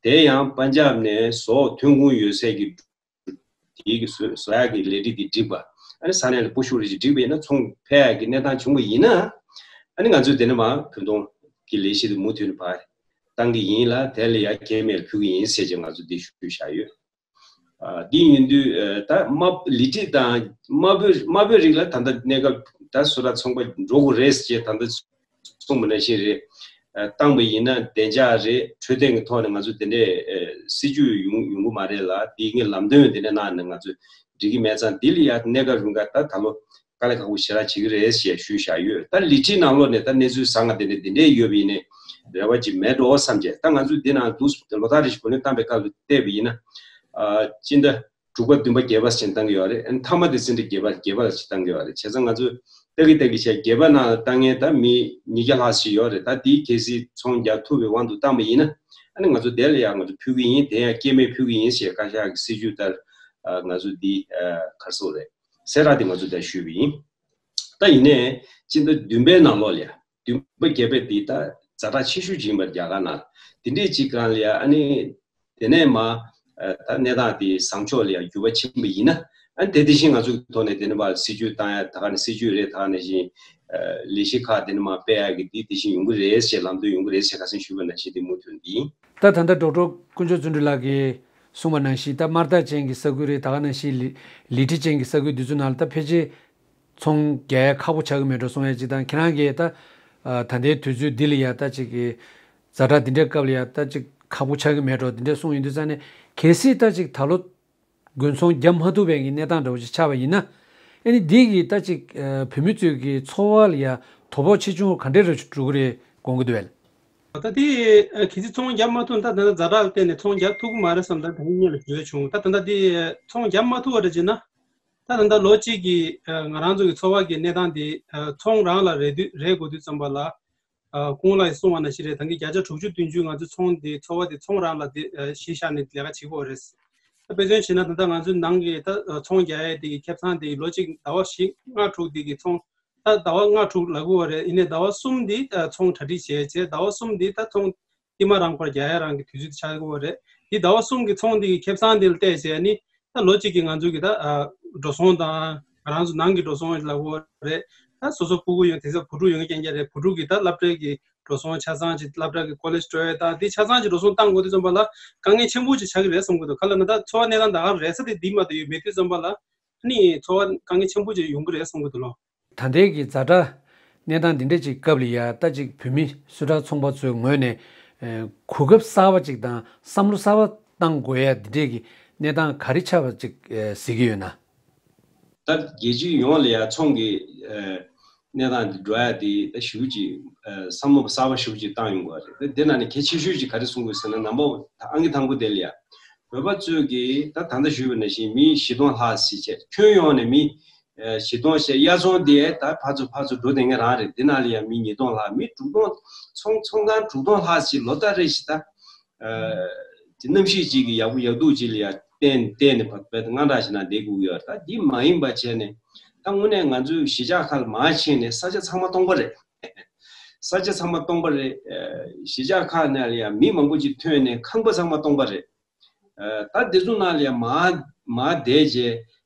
དེ་ཡང་པན་ཇབ་ནས་ཟོག་ཐོན་ཁུངས་ཡོད་སའི་གི་དེའི་གི་བཟོ་བཟོ་ཡག་གི་ལས་རིགས་དེ་བསྒྲིགས་པ། ཨ་ནི་ས་གནས་ལ་སྤོ་ཤུགས་རེ་ཞིག་བསྒྲིགས་པ་ཡིན་ན་ཚོང་ཕེབས་ཡག་གི་གནས་སྟངས་བྱུང་བ་ཡིན་ན། ཨ་ནི་ང་ཚོས་དེ་ནས་མར་བོད་དོང་གི་ལས་གཞི་དེ་མུ་མཐུད་ནས་ཕར་བཏང་གི་ཡིན་ལ། དེ་ལ་ཡ་སྐྱེས་སྨེ་ལ་ཕུལ་གི་ཡིན་ཟེར་བྱས་ང་ཚོ་འདི་ཞུས་བཞག་ཡོད། ཨ། འདི་ཡིན་དུས་ཨ། ད་དམར་ལི་ཁྲི་དང་དམར་པོའི་དམར་པོའི་རིགས་ལ་ད་ལྟ་གནས་སྐབས་ད་སུ་ར་ཚོང་པ་འགྲོ་དགོས་རེད་ཅེས་ད་ལྟ་གསུངས་པ་ནང་བཞིན་རེད། ཨ། བཏང་པ་ཡིན་ན་བདེ་འཇགས་རེད། འཕྲོད་བསྟེན་གྱི་ཐོག་ནས་ང་ཚོ་དེ་འདྲའི་ཨ། སྲིད་ཇུས་ཡོང་ཡོང་གི་མ་རེད་ལ། དེའི་ངས་ལམ་སྟོན་དེ་འདྲ་གནང་ནས་ང་ཚོས་འགྲིག་གི་མེད་ཙང་། འདི་ལ་ཡ་གནས་སྐབས་རིང་ག་ད་ད་ལོ་དཀའ་ལས་ཁག་པོ་ཞེ་དྲག་བྱེད་ཀྱི་རེད་ཞེས་ཞུས་བཞག་ཡོད། ད་ལི་ཁྲིའི་ནང་ལོགས་ནས་ད་གནས་ཚུལ་བཟང་ང་དེ་འདྲ་འདི་འདྲའི་ཡོད་པ་ཡིན་ནའི་རེ་བ་ཅིག་མེད་འགྲོ་བསམ་བྱས། ད་ང་ཚོས་འདི་ནང་འདུག་ལོ་ལྟར་རེ་བཞིན་བུ་ལོན་བཏང་པའི་སྐབས་ལ་བལྟས་པ་ཡིན་ན། ཨ། སྤྱི་ཟླ་དྲུག་པ་བདུན་པ་བརྒྱད་པ་ཞིག་བཏང་གི་ཡོད་རེད། ཨ་ནི་མཐའ་མ་དེ་སྤྱི་ཟླ་བརྒྱད་པ་བརྒྱད་པ་ཞིག་བཏང་གི་ཡོད་རེད། བྱས་ཙང་ང་ཚོས་ལྟ་གི་ལྟ་གི་བྱས་བརྒྱད་པ་ནང་ལ་བཏང་མཁན་ད་མི་ཉིས་བརྒྱ་ལྷག་ཞིག་ཡོད་རེད། ད་དེའི་གལ་སྲིད་ཚོང་རྒྱག་ཐུབ་པའི་དབང་དུ་བཏང་པ་ཡིན་ན། ཨ་ནི་ང་ཚོ་དེ་ལ་ཡང་ང་ཚོ་ཕུལ་གི་ཡིན། དེ་ཡང་སྐྱེས་སྨེ་ཕུལ་གི་ཡིན་ཞེས་བཀའ་ཤག་གི་སྲིད་ཇུས་ལྟར། ཨ། ང་ཚོ་འདི། ཨ། ག་རེ་ཟེར་དགོས་རེད། གསལ་བསྒྲགས་འདི་ང་ཚོ་ད་ཞུས་པ་ཡིན། ད་ཡིན་ནའི་སྤྱི་ཟླ་བདུན་པའི་ནང་ལོགས་ལ་ཡ། བདུན་པ་བརྒྱད་པའི་འདི་ད་ཛ་དྲག་ཆེ་ཤོས་ཅིག་ཡིན་པ་རེད། རྒྱ་གར་ནང་འདི་འདྲས་ཅིག་སྒང་ལ་ཡ། ཨ་ནི་དེ་ནས་མར། ཨ། ད་གནས་སྟངས་འདི་བཟང་ཕྱོགས་ལ་ཡ་འགྱུར་བ་ཕྱིན་པ་ཡིན་ན། ཨ་ནི་དེ་དེ་བཞིན་ང་ཚོའི་ཐོག་ནས་དེ་ནས་མར་སྲིད་ཇུས་བཏང་ཡ། ད་ག་ནས་སྲིད་ཇུས་རེད། ད་ག་ནང་བཞིན། ཨ། ལས་གཞི་ཁག་དེ་ནས་མར་སྤེལ་ཡ་གི་འདི་དེ་བཞིན་ཡོང་གི་རེད་ཞེས། ལམ་སྟོན་ཡོང་གི་རེད་ཞེས་ཁ་སང་ཞུས་པ་ནང་བཞིན་དེ་མུ་མཐུད་འདི་ཡིན། ད་ད་ལྟ་ཌོག་ཊར་དཀོན་མཆོག་བརྩོན་འགྲུས་ལགས་ཀྱིས་གསུངས་པ་ནང་བཞིན། ད་དམར་རྟགས་ཅན་གྱི་ས་ཁུལ་རེད། ད་ག་ནང་བཞིན་ལི་ལི་ཁྲི་ཅན་གྱི་ས་ཁུལ་འདི་ཚོ་ནང་ལ་ད་ཕལ་ཆེར་ཚོང་རྒྱག་ཡ་ཁག་པོ་ཆགས་ཀྱི་མེད་འགྲོ་གསུང་ཡ་གཅིག་དང་། ཁྱེད་རང་གིས་ད། ཨ། ད་ལྟའི་དུས་ཚོད་འདི་ལ་ཡ་ད་ཅིག་གི་ཛ་དྲག་འདི་འདྲའི་སྐབས་ལ་ཡ་ད་ཅིག་ཁག་པོ་ཆགས་ཀྱི་མེད་འགྲོ་འདི་འདྲ་གསུངས་ཡོང་དུས་ཙང་ནས། གལ་སྲིད་ད་ཅིག་ད་ལོ་དགུན་ཚོང་རྒྱབ་མ་ཐུབ་པའི་གི་གནས་སྟངས་འདྲ་བོ་ཅིག་ཆགས་པ་ཡིན་ན། ཨ་ནི་འདི་གིས་ད་ཅིག་ཨ། བོད་མི་ཚོའི་གི་འཚོ་བ་ལ་ཡ་དོ་ཕོག་ཆེ་ཆུང་ག་འདྲ་རེ་འགྲོ་གི་རེད་དགོངས་ཀྱི་འདུག་གས། ད་དེ་ཨ། གལ་སྲིད་ཚོང་རྒྱབ་མ་ཐུབ་ན། ད་ད་ལྟ་ཛ་དྲག་ལ་བརྟེན་ནས་ཚོང་རྒྱག་ཐུབ་ཀྱི་མ་རེད་བསམ། ད་ད་ངས་སྔོན་ལ་ཞུ་ཡ་བྱུང་། ད་ད་ལྟ་དེ་ཚོང་རྒྱབ་མ་ཐུབ་པ་རེད་བྱས་ན། ད་ད་ལྟ་ལོ་གཅིག་གི་ཨ། ང་རང་ཚོ་གི་འཚོ་བ་གི་གནས་སྟངས་དེ་ཨ། ཚོང་རང་ལ་རེ་དུས་རེ་དགོས་དུས་ཙམ་པ་ལ། ཨ། སྐུ་ངོ་ལགས་ཀྱིས་གསུངས་པ་ནང་བཞིན་རེད། ད་གིན་བརྒྱ་ཆ་དྲུག་ཅུ་བདུན་ཅུ་ང་ཚོའི་ཚོང་དེ་འཚོ་བ་དེ་ཚོང་རང་ལ་དེ་ཨ། གཞི་བཞག་ནས་ལས་ཀ་བྱེད་ཀྱི་ཡོད་རེད། ད་དཔེ་མཚོན་བྱས་ན། ད་ལྟ་ང་ཚོའི་ནང་གི་ད་ཨ། ཚོང་རྒྱག་ཡས་དེ་གི་ཁེ་བཟང་དེ་གི་ལོ་གཅིག་ཟླ་བ་བཞི་ལྔ་དྲུག་དེ་གི་ཚོང་། ད་ཟླ་བ་ལྔ་དྲུག་ལབ་ཀྱི་ཡོད་རེད། ཡིན་ནའི་ཟླ་བ་གསུམ་དེ་ཨ། ཚོང་གྲ་སྒྲིག་བྱས་བྱས། ཟླ་བ་གསུམ་དེ་ད་ཚོང་ཏིལ་མ་རང་འཁོར་རྒྱག་ཡ་རང་གི་དུས་ཚོད་ཆགས་ཀྱི་ཡོད་རེད། དེ་ཟླ་བ་གསུམ་གྱི་ཚོང་དེ་གི་ཁེ་བཟང་དེ་ལ་བལྟས་བྱས་ནི། ད་ལོ་གཅིག་གི་ང་ཚོའི་གི་ད་ཨ། འགྲོ་སོང་དང་། ང་རང་ཚོ་ནང་གི་འགྲོ་སོང་ལབ་ཀྱི་ཡོད་རེད། ད་སོ་སོ་སྤུ་གུ་ཡོད། དེང་སང་བུ་ཕྲུག་ཡོད་མཁན་རྐྱང་རྐྱང་རེད། བུ་ཕྲུག་གི་ད་སློབ་གྲྭའི་གི་འགྲོ་སོང་ཆ་ཚང་ཅིག་སློབ་གྲྭ་གི་ཀོ་ལེཇ་འགྲོ་ཡ་དང་དེ་ཆ་ཚང་ཅིག་འགྲོ་སོང་བཏང་དགོས་དུས་ཙམ་པ་ལ་དཀའ་ངལ་ཆེན་པོ་ཅིག་ཆགས་ཀྱི་རེད་བསམ་གྱི་འདུག་ག་ལབ་ན། ད་འཚོ་བ་གནས་སྟངས་ད་ག་རེད་ཟེར་དེ་འདི་མ་གཏོགས་ཡོད་མེད་དུས་ཙམ་པ་ལ། ཨ་ནི་འཚོ་བ་དཀའ་ངལ་ཆེན་པོ་ཅིག་ཡོང་གི་རེད་བསམ་གྱི་འདུག་ལོ། ད་ལྟའི་གི་ཛ་དྲག་གནས་སྟངས་འདི་འདྲ་ཅིག་སྐབས་ལ་ཡ། ད་ཅིག་བོད་མི་སུ་ཊར་ཚོང་པ་ཚོའི་ངོས་ནས་ཨ། གོ་སྐབས་གསར་པ་ཅིག་དང་བསམ་བློ་གསར་པ་བཏང་དགོས་ཡ་འདི་འདྲའི་གི་གནས་སྟངས་ག་རེ་ཆགས་པ་ཅིག་ཨ། གཟིགས་ཀྱི་ཡོད་ན། ད་རྒྱལ་སྤྱི་ཡོངས་ལ་ཡ་ཚོང་གི་ཨ། གནས་སྟངས་འདི་འགྲོ་ཡ་དེ་ད་ཞེ་པོ་ཅིག་ཨ། བསམ་བློ་གསར་པ་ཞེ་པོ་ཅིག་བཏང་ཡོང་དགོས་རེད། ད་དེ་ནང་ནས་གལ་ཆེ་ཤོས་ཅིག་ག་རེ་གསུང་དགོས་ཟེར་ན། ནམ་པ་ཨང་ཀི་དང་པོ་དེ་ལ་ཡ། བོད་པ་ཚོས་ཀྱི་ད་ད་ལྟ་ཞུས་པ་ནང་བཞིན་མི་བཞི་སྟོང་ལྷག་ཞིག་བྱས། ཁྱོན་ཡོངས་ནས་མི་ཨ། བཞི་སྟོང་བྱས། དབྱར་ཚོང་དེ་ད་ཕར་ཚུར་ཕར་ཚུར་འགྲོ་བསྡད་མཁན་རང་རེད། དེ་ནང་ལ་ཡང་མི་ཉིས་སྟོང་ལྷག་མི་དྲུག་སྟོང་། ཚོང་ཚོང་ཁང་དྲུག་སྟོང་ལྷག་ཞིག་ལོ་ལྟར་རེ་བཞིན་ད་ཨ། དེ་གནམ་གཤིས་གཅིག་གི་ཡག་པོ་ཡག་སྡུག་ཅིག་ལ་ཡང་བརྟེན་བརྟེན་ནས་བ་བས་དངངས་སྐྲག་ཞིག་ནང་བསྡད་དགོས་ཀྱི་ཡོད་རེད། ད་འདི་མ་ཡིན་པ་བྱས་ནས། ད་དངོས་གནས་ང་ཚོའི་གཞིས་ཆགས་ཁག་ལ་མར་ཕྱིན་ནས་ས་ཆ་ཚང་མ་སྟོང་པ་རེད། ས་ཆ་ཚང་མ་སྟོང་པ་རེད། ཨ། གཞིས་ཆགས་ཁག་ནང་ལ་ཡང་མི་མང་པོ་ཅིག་ཐོན་ནས་ཁང་པ་ཚང་མ་སྟོང་པ་རེད། ཨ། ད་དེ་ཚོ་ནང་ལ་ཡང་མར་མར་བསྡད་རྗེས་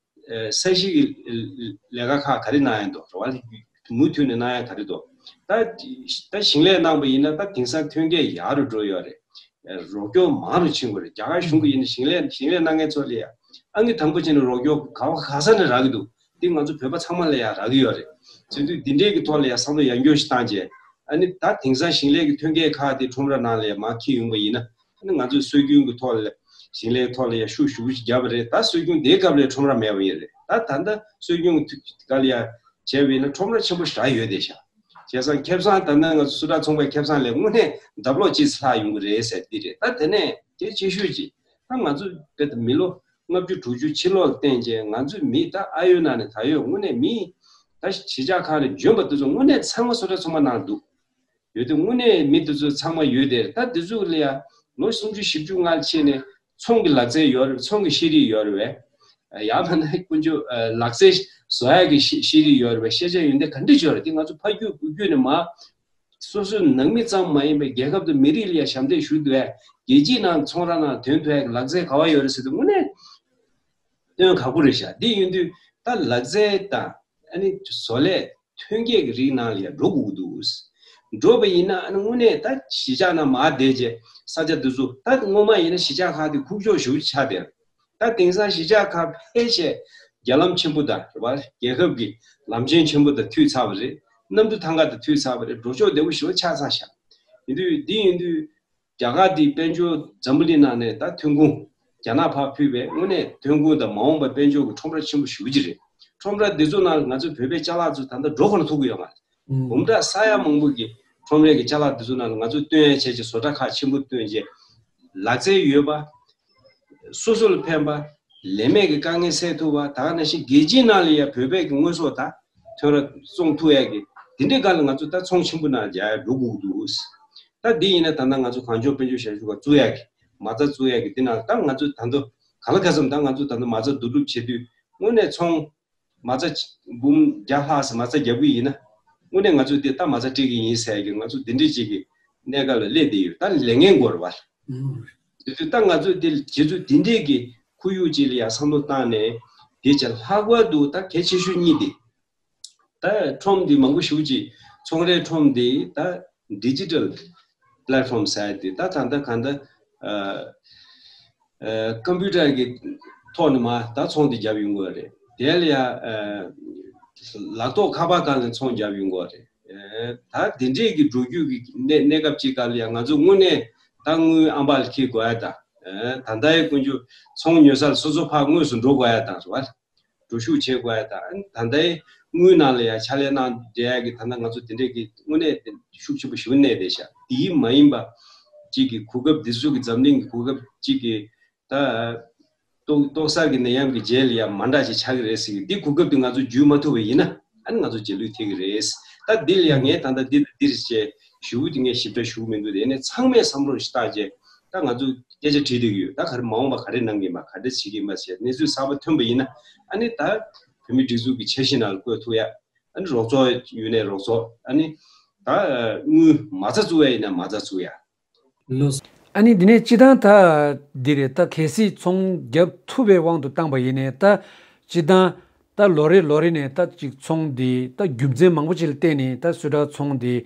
ཨ། ས་གཞི་གི་ལས་ཀ་ཁག་ག་རེ་གནང་ཡ་འདུག་རེད་བ། མུ་མཐུད་ནས་གནང་ཡ་ག་རེ་འདུག་ད་ད་ཞིང་ལས་གནང་པ་ཡིན་ན་ད་དེང་སང་ཐོན་སྐྱེད་ཡག་རུ་འགྲོ་ཡོད་རེད། ཨ། རོགས་སྐྱོར་མང་རུ་ཕྱིན་དགོས་རེད། རྒྱ་གར་གཞུང་གིས་ཡིན་ན་ཞིང་ལས་ཞིང་ལས་གནང་མཁན་ཚོ་ལ་ཡ་ཨང་ཀི་དང་པོ་བྱས་ནས་རོགས་སྐྱོར་ག་བ་ག་ས་ནས་རག་གི་འདུག་འདི་ང་ཚོ་བོད་པ་ཚང་མ་ལ་ཡང་རག་གི་ཡོད་རེད། བྱེད་དུས་འདི་འདྲའི་གི་ཐོག་ལ་ཡང་བསམ་བློ་ཡང་བསྐྱར་ཞིག་བཏང་རྗེས། ཨ་ནི་ད་དེང་སང་ཞིང་ལས་ཀྱི་ཐོན་སྐྱེད་ཁག་དེ་ཁྲོམ་ར་ནང་ལ་ཡང་མར་འཁྱེར་ཡོང་པ་ཡིན་ན། ཨ་ནི་ང་ཚོས་སྲོལ་རྒྱུན་གྱི་ཐོག་ལ་ཞིང་ལས་ཐོག་ལ་ཡང་ཤུགས་ཞེ་པོ་ཞིག་བརྒྱབ་པ་རེད། ད་སྲོལ་རྒྱུན་དེའི་སྐབས་ལ་ཁྲོམ་ར་མེད་པ་ཡིན་རེད། ད་ད་ལྟ་སྲོལ་རྒྱུན་གྱི་སྒང་ལ་ཡང་བྱས་པ་ཡིན་ན་ཁྲོམ་ར་ཆེན་པོ་ཞེ་དྲག་ཡོད་བསྡད་ཤག་བྱས་ཙང་ཁེ་བཟང་ད་ལྟ་ང་ཚོ་སུ་ཊར་ཚོང་པའི་ཁེ་བཟང་ལས་དངོས་གནས་ལྡབ་ལོག་ཅིག་ལྷག་ཡོང་གི་རེད་ཟེར་འདི་རེད། ད་དེ་ནས་གལ་ཆེ་ཤོས་ཅིག་ད་ང་ཚོ་དཔེ་ད་མི་ལོ་ལྔ་བཅུ་དྲུག་ཅུ་ཕྱི་ལོགས་ལ་བསྟན་རྗེས་ང་ཚོའི་མི་ད་ཨ་ཡོད་ནང་ནས་ད་ཡོད་དངོས་གནས་མི་ད་གཞིས་ཆགས་ཁག་ནས་འབྱོན་པ་དེ་ཚོ་དངོས་གནས་ཚང་མ་སུ་ཊར་ཚོང་པ་ནང་འདུག་ཡོད་དུས་དངོས་གནས་མི་དེ་ཚོ་ཚང་མ་ཡོད་དེ། ད་དེ་ཚོ་ལ་ཡ་ལོ་སུམ་ཅུ་བཞི་བཅུ་སྔར་ཕྱིན་ནས་ཚོང་གི་ལག་རྩལ་ཡོད་རེད། ཚོང་གི་ཤེས་རིག་ཡོད་རེད་པས། ཡང་མིན་ན་དཀོན་མཆོག་ལག་རྩལ་བཟོ་ཡག་གི་ཤེས་ཤེས་རིག་ཡོད་རེད་པས། ཤེས་བྱ་ཡོན་ཏན་ག་འདྲ་ཡོད་རེད། དེ་ང་ཚོ་ཕ་རྒྱུད་བུ་རྒྱུད་ནས་མར་སོ་སོའི་ནང་མི་ཙམ་མ་ཡིན་པའི་རྒྱལ་ཁབ་དང་མི་རིགས་ལ་ཡང་ཞབས་འདེགས་ཞུ་ཐུབ་ཡ། རྒྱལ་སྤྱིའི་ནང་ཚོང་ར་ནང་ཐོན་ཐུབ་ཡ་གི་ལག་རྩལ་ག་བ་ཡོད་རེད་ཟེར་དུས་དངོས་གནས་ སྟོན་ཁག་པོ་རེད་ཤག་འདི་ཡིན་དུས་ད་ལག་རྩལ་དང་ཨ་ནི་བཟོ་ལས་ཐོན་སྐྱེད་ཀྱི་རིགས་ནང་ལ་ཡང་འགྲོ་དགོས་ཀྱི་འདུག་འགྲོ་བ་ཡིན་ན་ཨ་ནི་དངོས་གནས་ད་གཞིས་ཆགས་ནང་མར་བསྡད་རྗེས་ས་ཆ་འདི་ཚོ་ད་སྔོན་མ་ཡིན་ན་གཞིས་ཆགས་ཁག་དེ་ཁུག་ཀྱོག་ཞེ་པོ་ཆགས་བསྡད། ད་དེང་སང་གཞིས་ཆགས་ཁག་ཕལ་ཆེར་རྒྱ་ལམ་ཆེན་པོ་དང་རེད་པ། རྒྱལ་ཁབ་ཀྱི་ལམ་ཆེན་ཆེན་པོ་དང་མཐུད་ཚར་བ་རེད། གནམ་གྲུ་ཐང་ག་དང་མཐུད་ཚར་བ་རེད། འགྲོ་ཕྱོགས་བདེ་པོ་ཞེ་པོ་ཆགས་ཚར་ཤག་ཡིན་དུས་འདི་ཡིན་དུས་རྒྱ་གར་འདི་དཔལ་འབྱོར་འཛམ་བུ་གླིང་ནང་ནས་ད་ཐོན་ཁུངས་རྒྱ་ནག་ཕར་ཕུད་པའི་དངོས་གནས་ཐོན་ཁུངས་དང་མ་འོངས་པ་དཔལ་འབྱོར་གྱི་ཁྲོམ་ར་ཆེན་པོ་ཞེ་པོ་ཅིག་རེད། ཁྲོམ་ར་འདི་ཚོ་ནང་ལ་ང་ཚོ་བོད་པའི་ཅ་ལག་ཚོ་ད་ལྟ་འགྲོ་ཁོ་ན་ཐུབ་ཀྱི་ཡོད་མ་རེད། འབུམ་ཕྲག་ས་ཡ་མང་པོ་གི་ཁྲོམ་རའི་གི་ཅ་ལག་འདི་ཚོ་ནང་ལ་ང་ཚོ་སྟོན་ཡ་བྱས་ཀྱི་བཟོ་གྲྭ་ཁག་ཆེན་པོ་བཏོན་རྗེས་ལག་རྩལ་ཡོད་པ། སོ་སོ་ལ་ཕན་པ། ལས་མེད་ཀྱི་དཀའ་ངལ་སེལ་ཐུབ་པ། ད་ག་ནང་བཞིན་རྒྱལ་སྤྱིའི་ནང་ལ་ཡང་བོད་པའི་གི་དངོས་ཟོག་དང་ཐོན་ར་བཙོང་ཐུབ་ཡ་གི་དེ་འདྲའི་སྒང་ལ་ང་ཚོ་ད་ཚོང་ཆེན་པོ་ནང་རྒྱག་ཡ་འགྲོ་དགོས་ཀྱི་འདུག་ད་འདི་ཡིན་ན་ད་ལྟ་ང་ཚོ་གངས་ལྗོངས་དཔལ་འབྱོར་ཞབས་ཞུ་ཁང་བཙུགས་ཡ་གི་མ་རྩ་བཙུགས་ཡ་གི་འདི་ནང་ད་ང་ཚོ་ད་དུང་གང་ལ་ག་ཙམ་ད་ང་ཚོ་ད་དུང་མ་རྩ་བསྡུ་རུབ་བྱེད་དུས་དངོས་གནས་ཚོང་མ་རྩ་འབུམ་བརྒྱ་ལྷག་ཙམ་མ་རྩ་རྒྱབ་ཀྱི་ཡིན་ན། དངོས་གནས་ང་ཚོས་འདི་ལྟ་མ་རྩ་སྤྲད་ཀྱི་ཡིན་ཟེར་གྱི་ང་ཚོ་འདི་འདྲའི་ཅིག་གི་གནས་སྐབས་ལ་སླེབས་བསྡད་ཡོད། ད་ལས་འགན་དགོས་རེད་བ། དེ་དུས་ད་ང་ཚོས་འདི་རྗེས་སུ་འདི་འདྲའི་གི་ཁོར་ཡུག་ཅིག་ལ་ཡང་བསམ་བློ་བཏང་ནས་འདི་བྱས་ལྷག་པར་དུ་ད་གལ་ཆེ་ཤོས་གཉིས་འདི། ད་ཁྲོམ་འདི་མང་པོ་ཞེ་པོ་ཅིག་ཚོང་རའི་ཁྲོམ་འདི་ད་ཌི་ཇི་ཊལ་པི་ལེཊ་ཕོམ་ཟེར་ཡ་འདི་ད་ད་ལྟ་གང་ལྟར་ཨ་ཨ་ཀམ་པུ་ཊར་གྱི་ཐོག་ནས་མར་ད་ཚོང་འདི་བརྒྱབ་ཡོང་གི་ཡོད་རེད། དེ་ལ་ཡང་ཨ་ལག་ཐོགས་ཁ་པར་སྒང་ནས་ཚོང་བརྒྱབ་ཡོང་གི་ཡོད་རེད། ཨ་ད་དེ་འདྲས་ཀྱི་འགྲོ་རྒྱུ་གི་གནས་གནས་སྐབས་ཅིག་སྒང་ལ་ཡང་ང་ཚོ་དངོས་གནས་ད་དངུལ་ཨམ་ཕྲག་ལ་འཁྱེར་དགོས་ཡ་དང་། ཨ་ད་ལྟའི་ཀུན་སྤྱོད་ཚོང་ཉོ་ས་ལ་སོ་སོ་ཕར་དངོས་སུ་འགྲོ་དགོས་ཡ་དང་རེད་བ། འགྲོ་ཞུགས་བྱེད་དགོས་ཡ་དང་། ད་ལྟའི་དངུལ་ནང་ལ་ཡང་ཕྱག་ལས་གནང་བསྡད་ཡ་གི་ད་ལྟ་ང་ཚོ་དེ་འདྲས་ཀྱི་དངོས་གནས་ཤུགས་ཆེན་པོ་ཞིག་གནས་བསྡད་ཤག་དེའི་མ་ཡིན་པ་ཅིག་གི་གོ་སྐབས་འདི་ཚོ་གི་འཛམ་གླིང་གི་གོ་སྐབས་ཅིག་གི་ད་ཏོག་ཏོག་གསར་གྱི་ནད་ཡམས་ཀྱི་རྗེས་ལ་ཡང་མ་འདྲ་ཞིག་ཆགས་ཀྱི་རེད་ཟེར་གི་འདི་གོ་སྐབས་འདི་ང་ཚོ་བརྒྱུད་མ་ཐུབ་པ་ཡིན་ན་ཨ་ནི་ང་ཚོ་རྗེས་ལུས་ཐེབས་ཀྱི་རེད། ད་འདི་ལ་ཡང་ངས་ད་ལྟ་འདི་དང་འདིར་བྱས་ཞུ་དེ་ངས་ཞིབ་ཕྲ་ཞུ་གི་མི་འདུག་དེ་ནས་ཚང་མས་བསམ་བློ་ཞིག་བཏང་རྗེས་ད་ང་ཚོ་སྐད་ཆ་དྲིས་བསྡད་ཀྱི་ཡོད། ད་ག་རེ་མ་འོངས་པ་ག་རེ་གནང་གི་ཡིན་པ་ག་འདྲ་བྱེད་ཀྱི་ཡིན་པ་ཞེས་གནས་ཚུལ་གསར་པ་ཐོན་པ་ཡིན་ན་ཨ་ནི་ད་བོད་མི་སྒྲིག་འཛུགས་ཀྱི་འཆར་གཞི་ནང་ལ་བཀོད་ཐུབ་ཡ། ཨ་ནི་རོགས་ཚོགས་ཡོད་ནས་རོགས་ཚོགས། ཨ་ནི་ད་དངུལ་མ་རྩ་བཙུགས་ཡ་ཡིན་ན་མ་རྩ་བཙུགས་ཡ། ལགས་སོ། ཨ་ནི་འདི་ནས་སྤྱི་བཏང་ད་འདི་རེད། ད་གལ་སྲིད་ཚོང་བརྒྱབ་ཐུབ་པའི་དབང་དུ་བཏང་པ་ཡིན་ནའི་ད་སྤྱི་བཏང་ད་ལོ་རེ་ལོ་རེ་ནས་ད་ཅིག་ཚོང་འདི་ད་རྒྱུ་མཚན་མང་པོ་ཅིག་ལ་བརྟེན་ནས་ད་སུད་ཊར་ཚོང་འདི་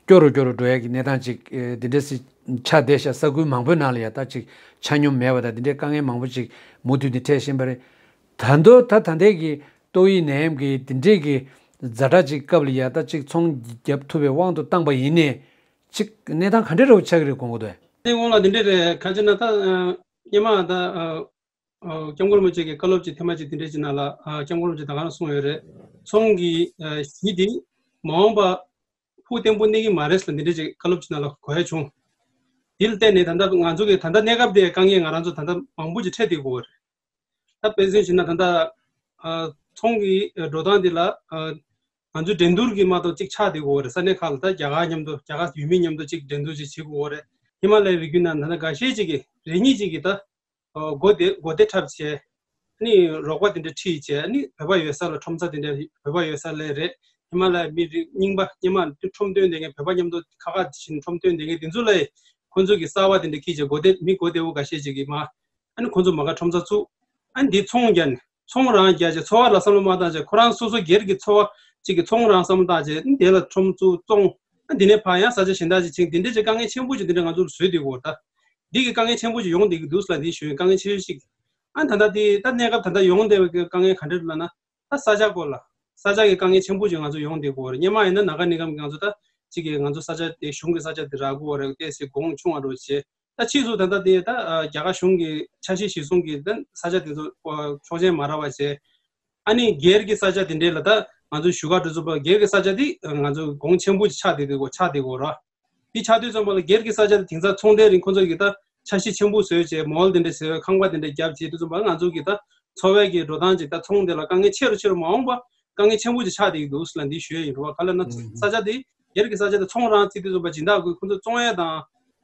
སྐྱོ་རུ་སྐྱོ་རུ་འགྲོ་ཡ་གི་གནས་སྟངས་ཅིག་ཨེ་འདི་འདྲ་སེ་ཆགས་བསྡད་ཤག་ས་ཁུལ་མང་པོའི་ནང་ལ་ཡ་ད་ཅིག་ཆ་སྙོམས་མེད་པ་དང་འདི་འདྲའི་དཀའ་ངལ་མང་པོ་ཅིག་མུ་མཐུད་ནས་འཕྲད་བཞིན་པ་རེད། ད་དུང་ད་ད་ལྟའི་གི་ཏོག་དབྱིབས་ནད་ཡམས་ཀྱི་འདི་འདྲའི་གི་ཛ་དྲག་ཅིག་སྐབས་ལ་ཡ་ད་ཅིག་ཚོང་བརྒྱབ་ཐུབ་པའི་དབང་དུ་བཏང་པ་ཡིན་ནའི་ཅིག་གནས་སྟངས་ག་འདྲ་རུ་ཆགས་ཀྱི་རེད་དགོངས་ཀྱི་འདུག་དེ་སྔོན་ལ་འདི་འདྲ་རེད། ག་ཅི་ན་ད་ཨ་སྔོན་མ་ད་ཨ་ཨ་སྐྱབས་མགོན་རིན་པོ་ཆེ་གི་བཀའ་སློབ་ཅིག་ཐེངས་མ་ཅིག་འདི་འདྲ་ཅིག་ནང་ལ་ཨ་སྐྱབས་མགོན་རིན་པོ་ཆེ་ད་ག་རང་གསུངས་ཡོད་རེད། ཚོང་གི་ཨ་གཞི་འདི་མ་འོངས་པ་ཕུགས་བརྟན་པོ་གནས་ཀྱི་མ་རེད་ཟེར་འདི་འདྲ་ཅིག་བཀའ་སློབ་ཅིག་ནང་ལ་གོ་ཡ་བྱུང་། འདི་ལ་བརྟེན་ནས་ད་ལྟ་ང་ཚོ་གི་ད་ལྟ་གནས་སྐབས་དེ་དཀའ་ངལ་ང་རང་ཚོ་ད་ལྟ་མང་པོ་ཅིག་འཕྲད་བསྡད་ཡོད་རེད། ད་དཔེ་མཚོན་བྱས་ན་ད་ལྟ་ཨ་ཚོང་གི་འགྲོ་སྟངས་འདི་ལ་ཨ་ང་ཚོའི་འགྲན་བསྡུར་གྱི་དམག་ཐོག་ཅིག་ཆགས་བསྡད་ཡོད་རེད། ས་གནས་ཁག་ལ་ད་རྒྱ་གར་མཉམ་དུ་རྒྱ་གར་ཡུལ་མི་མཉམ་དུ་ཅིག་འགྲན་བསྡུར་ཅིག་བྱེད་དགོས་རེད། ཧི་མ་ལ་ཡའི་རི་རྒྱུད་ནང་ད་ལྟ་འགའ་ཤས་ཅིག་གིས་རེ་གཉིས་ཅིག་གིས་ད་ཨ་སྒོ་དེ་སྒོ་དེ་འཁྲབ་བྱས། ཨ་ནི་རོགས་པ་དེ་འདྲ་ཁྲིད་བྱས། ཨ་ནི་བོད་པ་ཡོད་ས་ལ་ཁྲོམ་ས་དེ་འདྲ་བོད་པ་ཡོད་ས་ལ་རེད། ཧི་མ་ལ་ཡའི་མི་རིགས་རྙིང་པ་སྔོན་མ་ཁྲོམ་སྟོན་བསྡད་མཁན་བོད་པ་མཉམ་དུ་ཁ་ཁ་བྱིན་ཁྲོམ་སྟོན་བསྡད་མཁན་དེ་ཚོ་ལ་ཁོ་ཚོ་གི་གསར་པ་དེ་འདྲ་ཁྲིད་བྱས་སྒོ་དེ་མི་སྒོ་བདེ་བོ་འགའ་ཤས་ཅིག་གིས་མ་ཨ་ནི་ཁོ་ཚོ་མ་ག་ཁྲོམ་ས་བཙུགས། ཨ་ནི་འདི་ཚོང་རྒྱག་ནས་ཚོང་རང་རྒྱག་བྱས་འཚོ་བ་ལ་བསམ་བློ་མ་བཏང་བྱས་ཁོ་རང་སོ་སོ་སྒེར་གྱི་འཚོ་བ་གཅིག་གི་ཚོང་རང་བསམ་བློ་བཏང་བྱས་ཨ་ནི་དེ་ལ་ཁྲོམ་བཙུགས་བཙོང་། ཨ་འདི་ནས་ཕར་ཡང་ས་ཆ་གཞན་དག་ཅིག་ཕྱིན། འདི་འདྲ་ཅིག་དཀའ་ངལ་ཆེན་པོ་ཅིག་འདི་འདྲ་ང་ཚོར་བཟོས་བསྡད་ཡོད་ད། འདི་གི་དཀའ་ངལ་ཆེན་པོ་ཅིག་ཡོང་བསྡད་ཀྱི་འདུག་ལ་འདི་ཞུ་ཡ་དཀའ་ངལ་ཆེ་ཤོས་ཤིག་ཨ་ད་ལྟ་འདི་ད་གནས་སྐབས་ད་ལྟ་ཡོང་བསྡད་པའི་དཀའ་ངལ་ག་འདྲ་རེད་ལབ་ན། ད་ས་ཆ་སྐོར་ལ། ས་ཆ་གི་དཀའ་ངལ་ཆེན་པོ་ཅིག་ང་ཚོ་ཡོང་བསྡད་ཀྱི་ཡོད་རེད། སྔོན་མ་ཡིན་ན་ན་ག་གནས་སྐབས་ཀྱི་ང་ཚོ་ད་གཅིག་གི་ང་ཚོ་ས་ཆ་དེ་གཞུང་གི་ས་ཆ་དེ་རག་གི་ཡོད་རེད། ཏོག་ཙམ་གོང་ཆུང་བ་འགྲོ་བྱས། ད་ཕྱིས་སུ་ད་ལྟ་དེ་ད་རྒྱ་གར་གཞུང་གི་ཆ་ཤས་གཞིར་བཟུང་གིས་ད་ས་ཆ་དེ་ཚོ་ཆོག་མཆན་མ་རག་པ་བྱས། ཨ་ནི་སྒེར་གྱི་ས་ཆ་དེ་འདྲས་ལ་ད་ང་ཚོ་བཞུགས་སྒར་འདི་ཚོ་པ་སྒེར་གྱི་ས་ཆ་དེ་ང་ཚོ་གོང་ཆེན་པོ་ཆགས་བསྡད་འདུག་གོ་ཆགས་བསྡད་ཡོད་རེད། འདི་ཆགས་དུས་ཙམ་པ་ལ་སྒེར་གྱི་ས་ཆ་དེ་དེང་སང་ཚོང་དོན་རིགས་ཁོ་ཚོ་གིས་ད་འཆར་གཞི་ཆེན་པོ་བཟོས་བྱས་མོལ་དེ་འདྲ་བཟོས་ཁང་པ་དེ་འདྲ་བརྒྱབ་བྱས་དུས་ཙམ་པ་ང་ཚོ་གིས་ད་འཚོ་བའི་གི་འགྲོ་སྟངས་ཅིག་ད་ཚོང་དེ་ལ་དཀའ་ངལ་ཆེ་རུ་ཆེ་རུ་མ་འོངས་པ་དཀའ་ངལ་ཆེན་པོ་ཅིག་ཆགས་བསྡད་ཀྱི་འདུག་ཟེར་ལ་འདི་ཞུ་ཡ་ཡིན་རེད་བ། ག་ལབ་ན་ས་ཆ་དེ་སྒེར་གྱི་ས་ཆ་དེ་ཚོང་རང་བརྩིས་དུས་ཙམ་པ་སྦྱིན་བདག་གིས་ཁོ་ཚོ་བཙོང་ཡ་དང་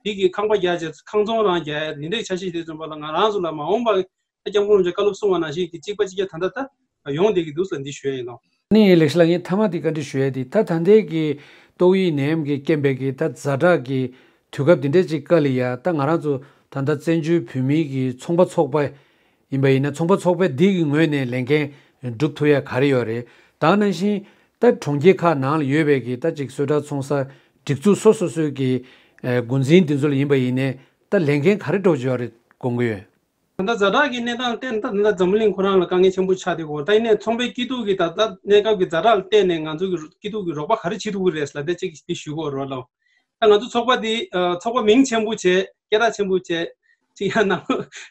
དེ་གི་ཁང་པ་རྒྱག་བྱས་ཁང་ཚོང་རང་རྒྱག་ཡ་དེ་འདྲའི་འཆར་གཞི་དུས་ཙམ་པ་ལ་ང་རང་ཚོ་ལ་མ་འོངས་པ། ད་སྐྱབས་མགོན་རིན་པོ་ཆེས་བཀའ་སློབ་གསུངས་པ་ནང་བཞིན་གྱི་གཅིག་པ་གཅིག་རྐྱང་ད་ལྟ་ད་ཡོང་བསྡད་ཀྱི་འདུག་ཟེར་འདི་ཞུ་ཡ་ཡིན་ནོ། ནི་ལེགས་ཤ་ལགས། ངས་མཐའ་མ་འདི་བཀའ་འདྲི་ཞུ་ཡ་འདི་ད་ད་ལྟའི་གི་ཏོག་དབྱིབས་ནད་ཡམས་ཀྱི་རྐྱེན་པས་ཀྱི་ད་ཛ་དྲག་གི་དུས་སྐབས་འདི་འདྲའི་ཅིག་སྐབས་ལ་ཡ་ད་ང་རང་ཚོ་ད་ལྟ་བཙན་བྱོལ་བོད་མིའི་གི་ཚོང་པ་ཚོགས་པ་ ཡིན་པ་ཡིན་ན་ཚོང་པ་ཚོགས་པ་འདི་གི་ངོས་ནས་ལས་འགན་སྒྲུབ་ཐུབ་ཡ་ག་རེ་ཡོད་རེད། ད་ག་ནང་བཞིན་ད་གྲོང་ཁྱེར་ཁག་ནང་ལ་ཡོད་པའི་གི་ད་ཅིག་གསོལ་ཁྲག་འཚོང་ས་སྒྲིག་འཛུགས་སོ་སོ་སོའི་གི་ཨ་འགོ་འཛིན་འདི་ཚོ་ལ་ཡིན་པ་ཡིན་ནའི་ད་ལས་འགན་ག་རེ་འདྲ་བོ་ཅིག་ཡོད་རེད་དགོངས་ཀྱི་ཡོད། ད་ལྟ་ཛ་དྲག་གི་གནས་སྟངས་བལྟས་ན་ད་ད་ལྟ་འཛམ་བུ་གླིང་ཁོ་རང་ལ་དཀའ་ངལ་ཆེན་པོ་ཆགས་བསྡད་ཡོད། ད་ཡིན་ནའི་ཚོང་པའི་སྐྱིད་སྡུག་གི་ད་ལྟ་གནས་སྐབས་ཀྱི་ཛ་དྲག་ལ་བལྟས་ནས་ང་ཚོ་གི་སྐྱིད་སྡུག་གི་རོགས་པ་ག་རེ་བྱེད་ཐུབ་ཀྱི་རེད་ལབ་དེ་གཅིག་འདི་ཞུ་དགོས་རེད་ལགས། ད་ང་ཚོ་ཚོགས་པ་འདི་ཨ་ཚོགས་པ་མིང་ཆེན་པོ་བྱས་སྐད་གྲགས་ཆེན་པོ་བྱས་གཅིག་ཡང་ནང་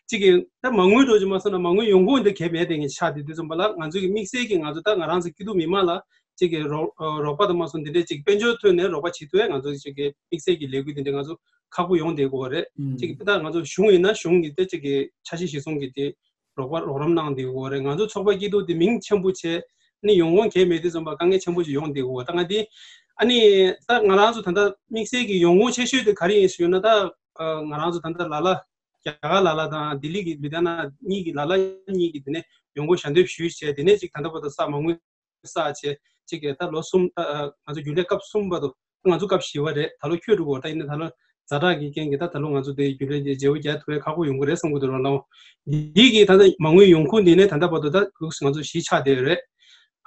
གཅིག་གི་ད་མ་དངུལ་འགྲོ་རྒྱུ་མ་སོང་ན་མ་དངུལ་ཡོང་ཁུངས་འདི་གལ་མེད་དེ་ངས་ཆགས་བསྡད་དུས་ཙམ་པ་ལ་ང་ཚོ་གི་དམིགས་བསལ་གྱི་ང་ཚོ་ད་ང་རང་ཚོ་སྐྱིད་སྡུག་མི་མང་ལ་གཅིག་གི་རོགས་ཨ་རོགས་པ་དང་མ་སོང་འདི་འདྲའི་གཅིག་དཔལ་འབྱོར་ཐོག་ནས་རོགས་པ་བྱེད་ཐུབ་ཡས་ང་ཚོ་གཅིག་གི་དམིགས་བསལ་གྱི་ལས་འགུལ་འདི་འདྲ་ང་ཚོ་ཁག་པོ་ཡོང་བསྡད་ཀྱི་ཡོད་རེད། ཨུམ། གཅིག་གི་ད་ང་ཚོ་གཞུང་ཡིན་ན་གཞུང་གི་དེ་གཅིག་གི་ཆ་ཤས་གཞིར་བཟུང་གི་དེ་རོགས་པ་རོགས་རམ་གནང་བསྡད་ཀྱི་ཡོད་རེད། ང་ཚོ་ཚོགས་པ་སྐྱིད་སྡུག་དེ་མིང་ཆེན་པོ་བྱས་ནི་ཡོང་ཁུངས་གལ་མེད་དུས་ཙམ་པ་དཀའ་ངལ་ཆེན་པོ་ཞིག་ཡོང་བསྡད་ཀྱི་ཡོད། ད་ང་དེ་ཨ་ནི་ད་ང་རང་ཚོ་ད་ལྟ་དམིགས་བསལ་གྱི་ཡོང་ཁུངས་ཆེ་ཤོས་དེ་ག་རེ་ཡིན་ཞུས་ན་ད་ཨ་ང་རང་ཚོ་ད་ལྟ་ལ་ལ་རྒྱ་གར་ལ་ལ་དང་ལྡི་ལི་གི་ལུ་དྷི་ཡ་ན་གཉིས་ཀྱི་ལ་ལ་གཉིས་ཀྱི་དེ་ནས་ཡོང་སྒོ་ཞལ་འདེབས་ཞུས་བྱས་དེ་ནས་ཅིག་ད་ལྟ་བར་དུ་ས་མ་དངུལ་བསགས་བྱས་ཅིག་གི་ད་ལོ་གསུམ་ད་ང་ཚོ་རྒྱུན་ལས་སྐབས་གསུམ་བར་དུ་ང་ཚོ་སྐབས་བཞི་བ་རེད། ད་ལོ་འཁྱོལ་འགྲོ་གི་ཡོད། ད་ཡིན་ན་ད་ལོ་ཛ་དྲག་གི་རྐྱེན་གྱིས་ད་ད་ལོ་ང་ཚོ་དེ་རྒྱུན་ལས་ཀྱི་བརྗེ་པོ་རྒྱག་ཐུབ་ཡ་ཁག་པོ་ཡོང་གི་རེད་བསམ་གྱི་འདུག་རོགས་གནང་། འདི་གི་ད་ལྟ་མ་དངུལ་ཡོང་ཁུངས་འདི་ནས་ད་ལྟ་བར་དུ་ད་ང་ཚོ་གཞི་ཆགས་བསྡད་ཡོད་རེད།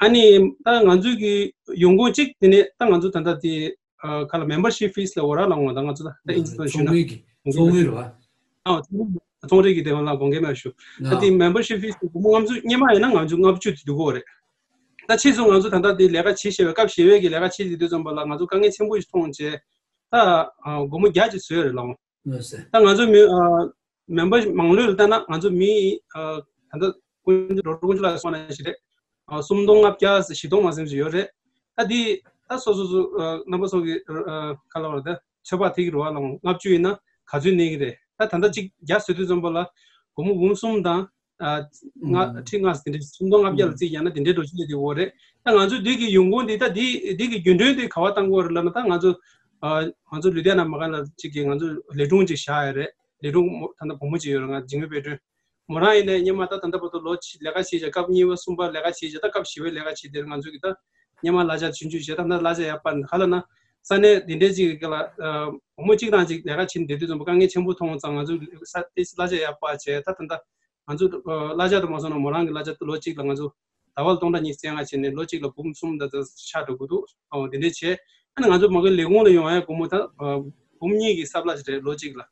ཨ་ནི་ད་ང་ཚོ་གི་ཡོང་ཁུངས་གཅིག་དེ་ནས་ད་ང་ཚོ་ད་ལྟ་དེ་ཨ་ག་ལ་membership fees ལ་འོ་ར་ལ་འོང་ད་ང་ཚོ་ད་ད་ཨིན་ཚི་ཞུ་ན་ཚོགས་དངུལ་གྱི་ཚོགས་དངུལ་རེད་བ། ཨ་ཚོགས་རིགས་ཀྱི་དེ་བ་ལ་དགོངས་འགལ་མེད་ཞུ། ད་དེ་membership fees དེ་སྒོར་མོ་ལྔ་བཅུ་སྔོན་མ་ཡིན་ན་ལྔ་བཅུ་ལྔ་བཅུ་དེ་འདུག་གོ་རེད། ད་ཕྱིས་སུ་ང་ཚོ་ད་ལྟ་དེ་ལས་ཀ་བྱེད་ཤེས་པའི་སྐབས་ཤེས་པའི་གི་ལས་ཀ་བྱེད་ཀྱི་དུས་ཙམ་པ་ལ་ང་ཚོ་དཀའ་ངལ་ཆེན་པོ་ཞིག་མཐོང་བྱས་ད་ཨ་སྒོར་མོ་བརྒྱ་ཅིག་བཟོས་རེད་ལགས། ལགས་སོ། ད་ང་ཚོ་མི་ཨ་member མང་ལོས་ལ་བལྟས་ན་ང་ཚོ་མི་ཨ་ད་ལྟ་དཀོན་མཆོག་རོགས་དཀོན་མཆོག་ལགས་སོང་ན་ཞིག་རེད། ཨ་སུམ་སྟོང་ལྔ་བརྒྱ་བཞི་སྟོང་མ་ཟིན་ཞིག་ཡོད་རེད། ད་འདི་ད་སོ་སོ་སོ་ཨ་རྣམ་པ་ཚོ་གི་ཨ་ག་ལ་བར་ད་ཚོད་དཔག་ཐིག་རུ་བ་ལོང་ལྔ་བཅུ་ཡིན་ན་ག་ཚོད་གནས་ཀྱི་རེད། ད་ད་ལྟ་གཅིག་བརྒྱ་བཟོས་དུས་ཙམ་པ་ལ་སྒོར་མོ་འབུམ་གསུམ་དང་ཨ་ལྔ་ཁྲི་ལྔ་དེ་འདྲའི་སུམ་སྟོང་ལྔ་བརྒྱ་ལ་བརྩིས་ཡང་ན་དེ་འདྲའི་འགྲོ་ཆོག་ཡོད་དེ་འོ་རེད། ད་ང་ཚོ་འདི་གི་ཡོང་ཁུངས་འདི་ད་འདི་འདི་གི་རྒྱུན་གྲོན་དེ་ག་བ་བཏང་དགོས་རེད་ལབ་ན་ད་ང་ཚོ་ཨ་ང་ཚོ་ལུ་དྷི་ཡ་ན་མ་ག་ལ་གཅིག་གི་ང་ཚོ་ལས་སྒྲུང་ཅིག་བཞག་ཡོད་རེད། ལས་སྒྲུང་མོ་ད་ལྟ་བུ་མོ་ཅིག་ཡོད་རེད། ང་འཇིགས་མེད་དཔལ་སྒྲོན་མོ་རང་ཡིན་ནའི་སྔོན་མ་ད་ད་ལྟ་བར་དུ་ལོ་གཅིག་ལས་ཀ་བྱས་བྱས་སྐབས་གཉིས་པ་གསུམ་པ་ལས་ཀ་བྱས་བྱས་ད་སྐབས་བཞི་པའི་ལས་ཀ་བྱས་དེར་ང་ཚོ་གི་ད་སྔོན་མ་གླ་ཆ་ཆུང་ཆུང་བྱས་ད་ལྟ་གླ་ཆ་ཡག་པ་ག་ལ་ན་ས་གནས་དེ་འདྲའི་ཅིག་གི་ལ་བུ་མོ་གཅིག་རང་ཅིག་ལས་ཀ་བྱེད་བསྡད་དུས་ཙམ་པ་དཀའ་ངལ་ཆེན་པོ་མཐོང་ཙང་ང་ཚོ་ས་དེ་གླ་ཆ་ཡག་པ་བྱས་ད་ད་ལྟ་ང་ཚོ་གླ་ཆ་དུ་མ་སོང་ན་མོ་རང་གི་གླ་ཆ་ལོ་གཅིག་ལ་ང་ཚོ་ཟླ་བ་ལ་སྟོང་ཕྲག་ཉི་ཤུ་རྩ་ལྔ་བྱས་ནས་ལོ་གཅིག་ལ་འབུམ་གསུམ་དང་ཆ་འགྲོ་གི་འདུག་ཨོ་དེ་འདྲས་བྱས། ཨ་ནི་ང་ཚོ་མ་གི་ལས་ཁུངས་ལ་ཡོང་ཡ་སྒོར་མོ་ད་འབུམ་གཉིས་ཀྱི་ས་བླ་ཞིག་རེད་ལོ་གཅིག་ལ།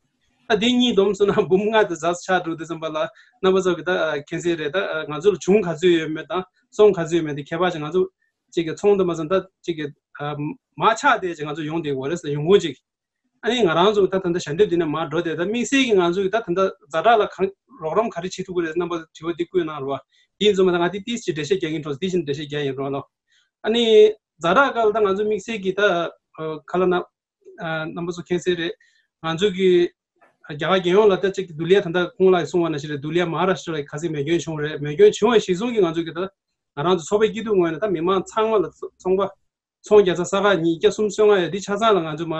ད་དེ་གཉིས་བསྡོམས་སོང་ན་འབུམ་ལྔ་དེ་ཟ་ཆ་འགྲོ་དུས་ཙམ་པ་ལ་རྣམ་པ་ཚོ་གི་ད་མཁྱེན་གསལ་རེད། ད་ང་ཚོ་ལ་གྱོང་ག་ཚོད་ཡོད་མེད་དང་སོང་ག་ཚོད་ཡོད་མེད་དེ་ཁྱད་པར་ཅིག་ང་ཚོ་གཅིག་གི་ཚོང་དུ་མ་སོང་ད་གཅིག་གི་མ་ཆག་དེ་ཅིག་ང་ཚོ་ཡོང་བསྡད་ཡོད་རེད་ཟེར་ཡོང་སྒོ་ཅིག་ཨ་ནི་ང་རང་ཚོ་ད་ད་ལྟ་ཞལ་འདེབས་འདི་ནས་མར་འགྲོ་དེ་ད་དམིགས་བསལ་གྱི་ང་ཚོ་གི་ད་ད་ལྟ་ཛ་དྲག་ལ་གང་རོགས་རམ་ག་རེ་བྱེད་ཐུབ་ཀྱི་རེད་རྣམ་པ་དྲི་བ་འདི་བཀོད་གནང་རོགས། དེ་ཡིན་ཙང་མ་ད་ང་དེ་ཏིས་ཅིག་འགྲེལ་བཤད་རྒྱག་གིན་འགྲོ་དེ་བཞིན་འགྲེལ་བཤད་རྒྱག་ཡིན་རོགས་ལོ། ཨ་ནི་ཛ་དྲག་སྐབས་ལ་ད་ང་ཚོ་དམིགས་བསལ་གྱི་ད་ག་ལ་ན་རྣམ་པ་ཚོ་མཁྱེན་གསལ་རེད། ང་ཚོ་གི་རྒྱ་གར་རྒྱལ་ཡོངས་ལ་ད་ཅིག་དུ་ལིའ་ད་ལྟ་ཁོང་ལ་གསུང་བ་ན་ཞིག་རེད། དུ་ལིའ་མ་ཧཱ་རཱ་ཤི་ཏྲ་ལ་ཁ་སང་མེ་སྐྱོན་བྱུང་རེད། མེ་སྐྱོན་བྱུང་བ་གཞིར་བཟུང་གི་ང་ཚོ་གི་ད་ང་རང་ཚོ་ཚོགས་པའི་སྐྱིད་སྡུག་ངོས་ནས་ད་མི་མང་ཚང་མ་ལ་ཚོང་པ་ཚོང་རྒྱག་ས་ས་ག་ཉིས་བརྒྱ་སུམ་ཅུ་སོ་ལྔ་ཡོད་འདི་ཆ་ཚང་ལ་ང་ཚོ་མ་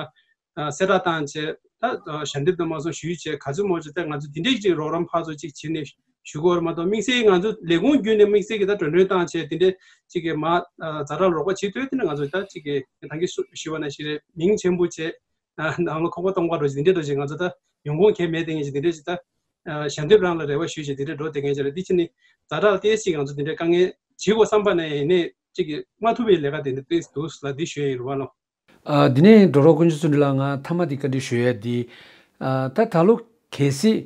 གསལ་བསྒྲགས་བཏང་བྱས་ད་ཞལ་འདེབས་དང་མ་སོང་ཞུས་བྱས་ག་ཚོད་མོ་བྱས་ད་ང་ཚོ་འདི་འདྲའི་ཅིག་རོགས་རམ་ཕར་ཚུར་ཅིག་བྱས་ནས་ཞུ་དགོས་རེད་མ་གཏོགས་དམིགས་བསལ་ང་ཚོ་ལས་ཁུངས་བརྒྱུད་ནས་དམིགས་བསལ་གྱི་ད་གྲོས་མོལ་བཏང་བྱས་དེ་འདྲའི་ཅིག་གི་མ་ཛ་དྲག་རོགས་པ་བྱེད་ཐུབ་དེ་ནས་ང་ཚོ་ད་ཅིག་གི་ད་གིན་ཞུ་ཞུས་པ་ནང་བཞིན་རེད། མིང་ཆེན་པོ་བྱས་ནང་ལོ་ཁོག་པ་སྟོང་པ་འགྲོ་ཅིག་འདི་འདྲའི་འགྲོ་ཅིག་ང་ཚོ་ད་ཡོང་ཁུངས་གལ་མེད་དེ་ངེས་ཅིག་འདི་འདྲའི་ཅིག་ད་ཞལ་འདེབས་རང་ལ་རེ་བ་ཞུས་བྱས་འདི་འདྲའི་འགྲོ་དེ་ངེས་ཅིག་རེད། འདི་ཕྱི་ནས་ཛ་དྲག་ཏོག་ཙམ་ང་ཚོ་འདི་འདྲའི་དཀའ་ངལ་བྱེད་དགོས་བསམ་པ་ནས་ཡིན་ནས་ཅིག་གི་མ་ཐུབ་པའི་ལས་ཀ་དེ་འདྲ་ཏོག་ཙམ་འདུག་ལ་འདི་ཞུ་ཡ་ཡིན་རུ་བ་ལོ། ཨ། འདི་ནས་འགྲོ་རོགས་དཀོན་མཆོག་བརྩོན་འགྲུས་ལགས་ང་མཐའ་མ་འདི་བཀའ་འདྲི་ཞུ་ཡ་འདི། ཨ། ད་ད་ལོ་གལ་སྲིད་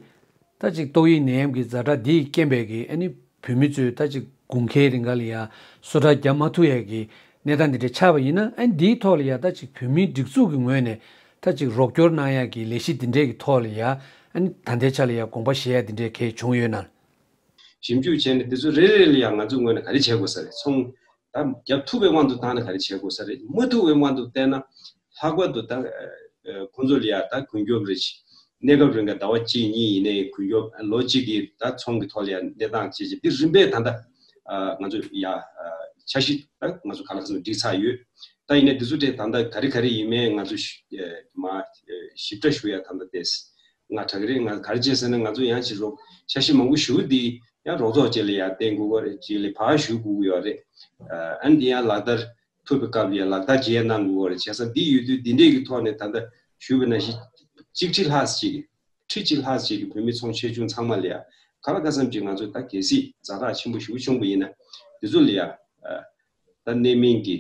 ད་ཅིག་ཏོག་དབྱིབས་ནད་ཡམས་ཀྱི་ཛ་དྲག་འདིའི་རྐྱེན་པས་ཀྱི་ཨ་ནི་བོད་མི་ཚོས་ད་ཅིག་དགུན་ཁའི་རིང་ག་ལ་ཡ་གསོལ་ཁྲག་བརྒྱབ་མ་ཐུབ་ཡ་གི་གནས་སྟངས་འདི་འདྲ་ཆགས་པ་ཡིན་ན་ཨ་ནི་འདིའི་ཐོག་ལ་ཡ་ད་ཅིག་བོད་མིའི་སྒྲིག་འཛུགས་ཀྱི་ངོས་ནས་ད་ཅིག་རོགས་སྐྱོར་གནང་ཡ་གི་ལས་གཞི་འདི་འདྲའི་གི་ཐོག་ལ་ཡ་ཨ་ནི་ད་ལྟའི་ཆ་ལ་ཡ་དགོངས་པ་བཞེས་ཡ་འདི་འདྲའི་གལ་བྱུང་ཡོད་ན། ཞིབ་འཇུག་བྱས་ནས་དེ་ཚོ་རེ་རེ་ལ་ཡང་ང་ཚོའི་ངོས་ནས་ག་རེ་བྱེད་དགོས་ས་རེད། ཚོང་ད་རྒྱབ་ཐུབ་པའི་དབང་དུ་བཏང་ན་ག་རེ་བྱེད་དགོས་ས་རེད། མ་ཐུབ་པའི་དབང་དུ་བཏང་ན་ལྷག་པར་དུ་ད་ཁོང་ཚོ་ལ་ཡང་ད་ཀུན་སྐྱོབ་རེ་གནས་སྐབས་རིང་ག་ཟླ་བ་གཅིག་གཉིས་ཡིན་ནའི་ཀུན་སྐྱོབ་ལོ་གཅིག་གི་ད་ཚོང་གི་ཐོག་ལ་ཡང་གནས་སྟངས་བྱས་བྱས་འདི་རིམ་པས་ད་ལྟ་ང་ཚོ་ཡ་འཆར་གཞི་ད་ང་ཚོ་ག་ལ་ཚོད་འགྲིག་ཚར་ཡོད། ད་ཡིན་ནའི་འདི་ཚོ་དེ་ད་ལྟ་ག་རེ་ག་རེ་ཡིན་མིན་ང་ཚོ་མ་ཞིབ་ཕྲ་ཞུ་ཡ་ད་ལྟ་བལྟས། ང་དྲག་རེད། ང་ག་རེ་བྱས་ཟེར་ན་ང་ཚོ་ཡང་ཅིག་རོགས་འཆར་གཞི་མང་པོ་ཞུ་འདི་ཡང་རོགས་ཚོགས་བཅས་ལ་ཡང་བརྟེན་དགོས་ཀྱི་རེད། ཅིག་ལ་ཕར་ཞུ་དགོས་ཀྱི་ཡོད་རེད། ཨ་ནི་འདི་ཡང་ལག་བསྟར་ཐུབ་པའི་སྐབས་ལ་ཡང་ལག་བསྟར་བྱས་གནང་དགོས་ཀྱི་རེད། བྱས་ཙང་འདི་ཡོད་དུས་འདི་འདྲས་ཀྱི་ཐོག་ནས་ད་ལྟ་ཞུས་པ་ནང་བཞིན་གཅིག་ཁྲི་ལྷག་ཅིག་ཁྲི་གཅིག་ལྷག་ཅིག་གི་བོད་མི་ཚོང་ཆེ་ཆུང་ཚང་མ་ལ་ཡང་ ག་ལ་ག་ཙམ་ཅིག་ང་ཚོས་ད་གལ་སྲིད་ཛ་དྲག་ཆེན་པོ་ཞེ་པོ་བྱུང་བ་ཡིན་ན། འདི་ཚོ་ལ་ཡ་ཨ་ད་གནད་སྨིན་གྱི་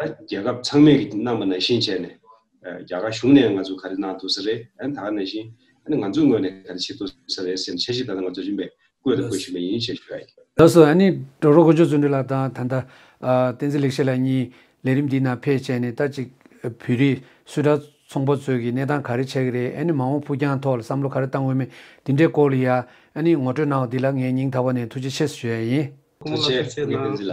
ཨ་ད་རྒྱལ་ཁབ་ཚང་མས་ཀྱི་གནང་བ་ནང་བཞིན་བྱས་ནས་ཨ་རྒྱ་གར་གཞུང་ནས་ང་ཚོ་ག་རེ་གནང་ཐུབ་ས་རེད། ཨ་ནི་ད་ག་ནང་བཞིན་ཨ་ནི་ང་ཚོའི་ངོས་ནས་ག་རེ་བྱེད་ཐུབ་ས་རེད་ཟེར་ནས་འཆར་གཞི་ད་ལྟ་ང་ཚོ་རིམ་པས་བཀོད་དང་བཀོད་བཞིན་པ་ཡིན་ཞེས་ཞུ་ཡ་ཡིན། ལགས་སོ། ཨ་ནི་ཌོག་ཊར་དཀོན་མཆོག་བརྩོན་འགྲུས་ལགས་དང་ད་ལྟ་ཨ་བསྟན་འཛིན་ལེགས་བཤད་ལགས་གཉིས་ལས་རིམ་འདིའི་ནང་ཕེབས་བྱས་ནས་ད་ཅིག་བོད་རིགས་སུད་ཊར་ཚོང་པ་ཚོས་ཀྱི་གནས་སྟངས་ག་རེ་ཆགས་ཀྱི་རེད། ཨ་ནི་མ་འོངས་ཕུགས་རྒྱང་ཐོག་ལ་བསམ་བློ་ག་རེ་བཏང་འོས་མེད་འདི་འདྲའི་སྐོར་ལ་ཡ་ཨ་ནི་ངོ་སྤྲོད་གནང་བ་འདི་ལ་ངས་སྙིང་ཐག་པ་ནས་ཐུགས་རྗེ་ཆེ་ཞུ་ཡ་ཡིན། ཐུགས་རྗེ་ཆེ། ངས་བསྟན་འཛིན་ལགས།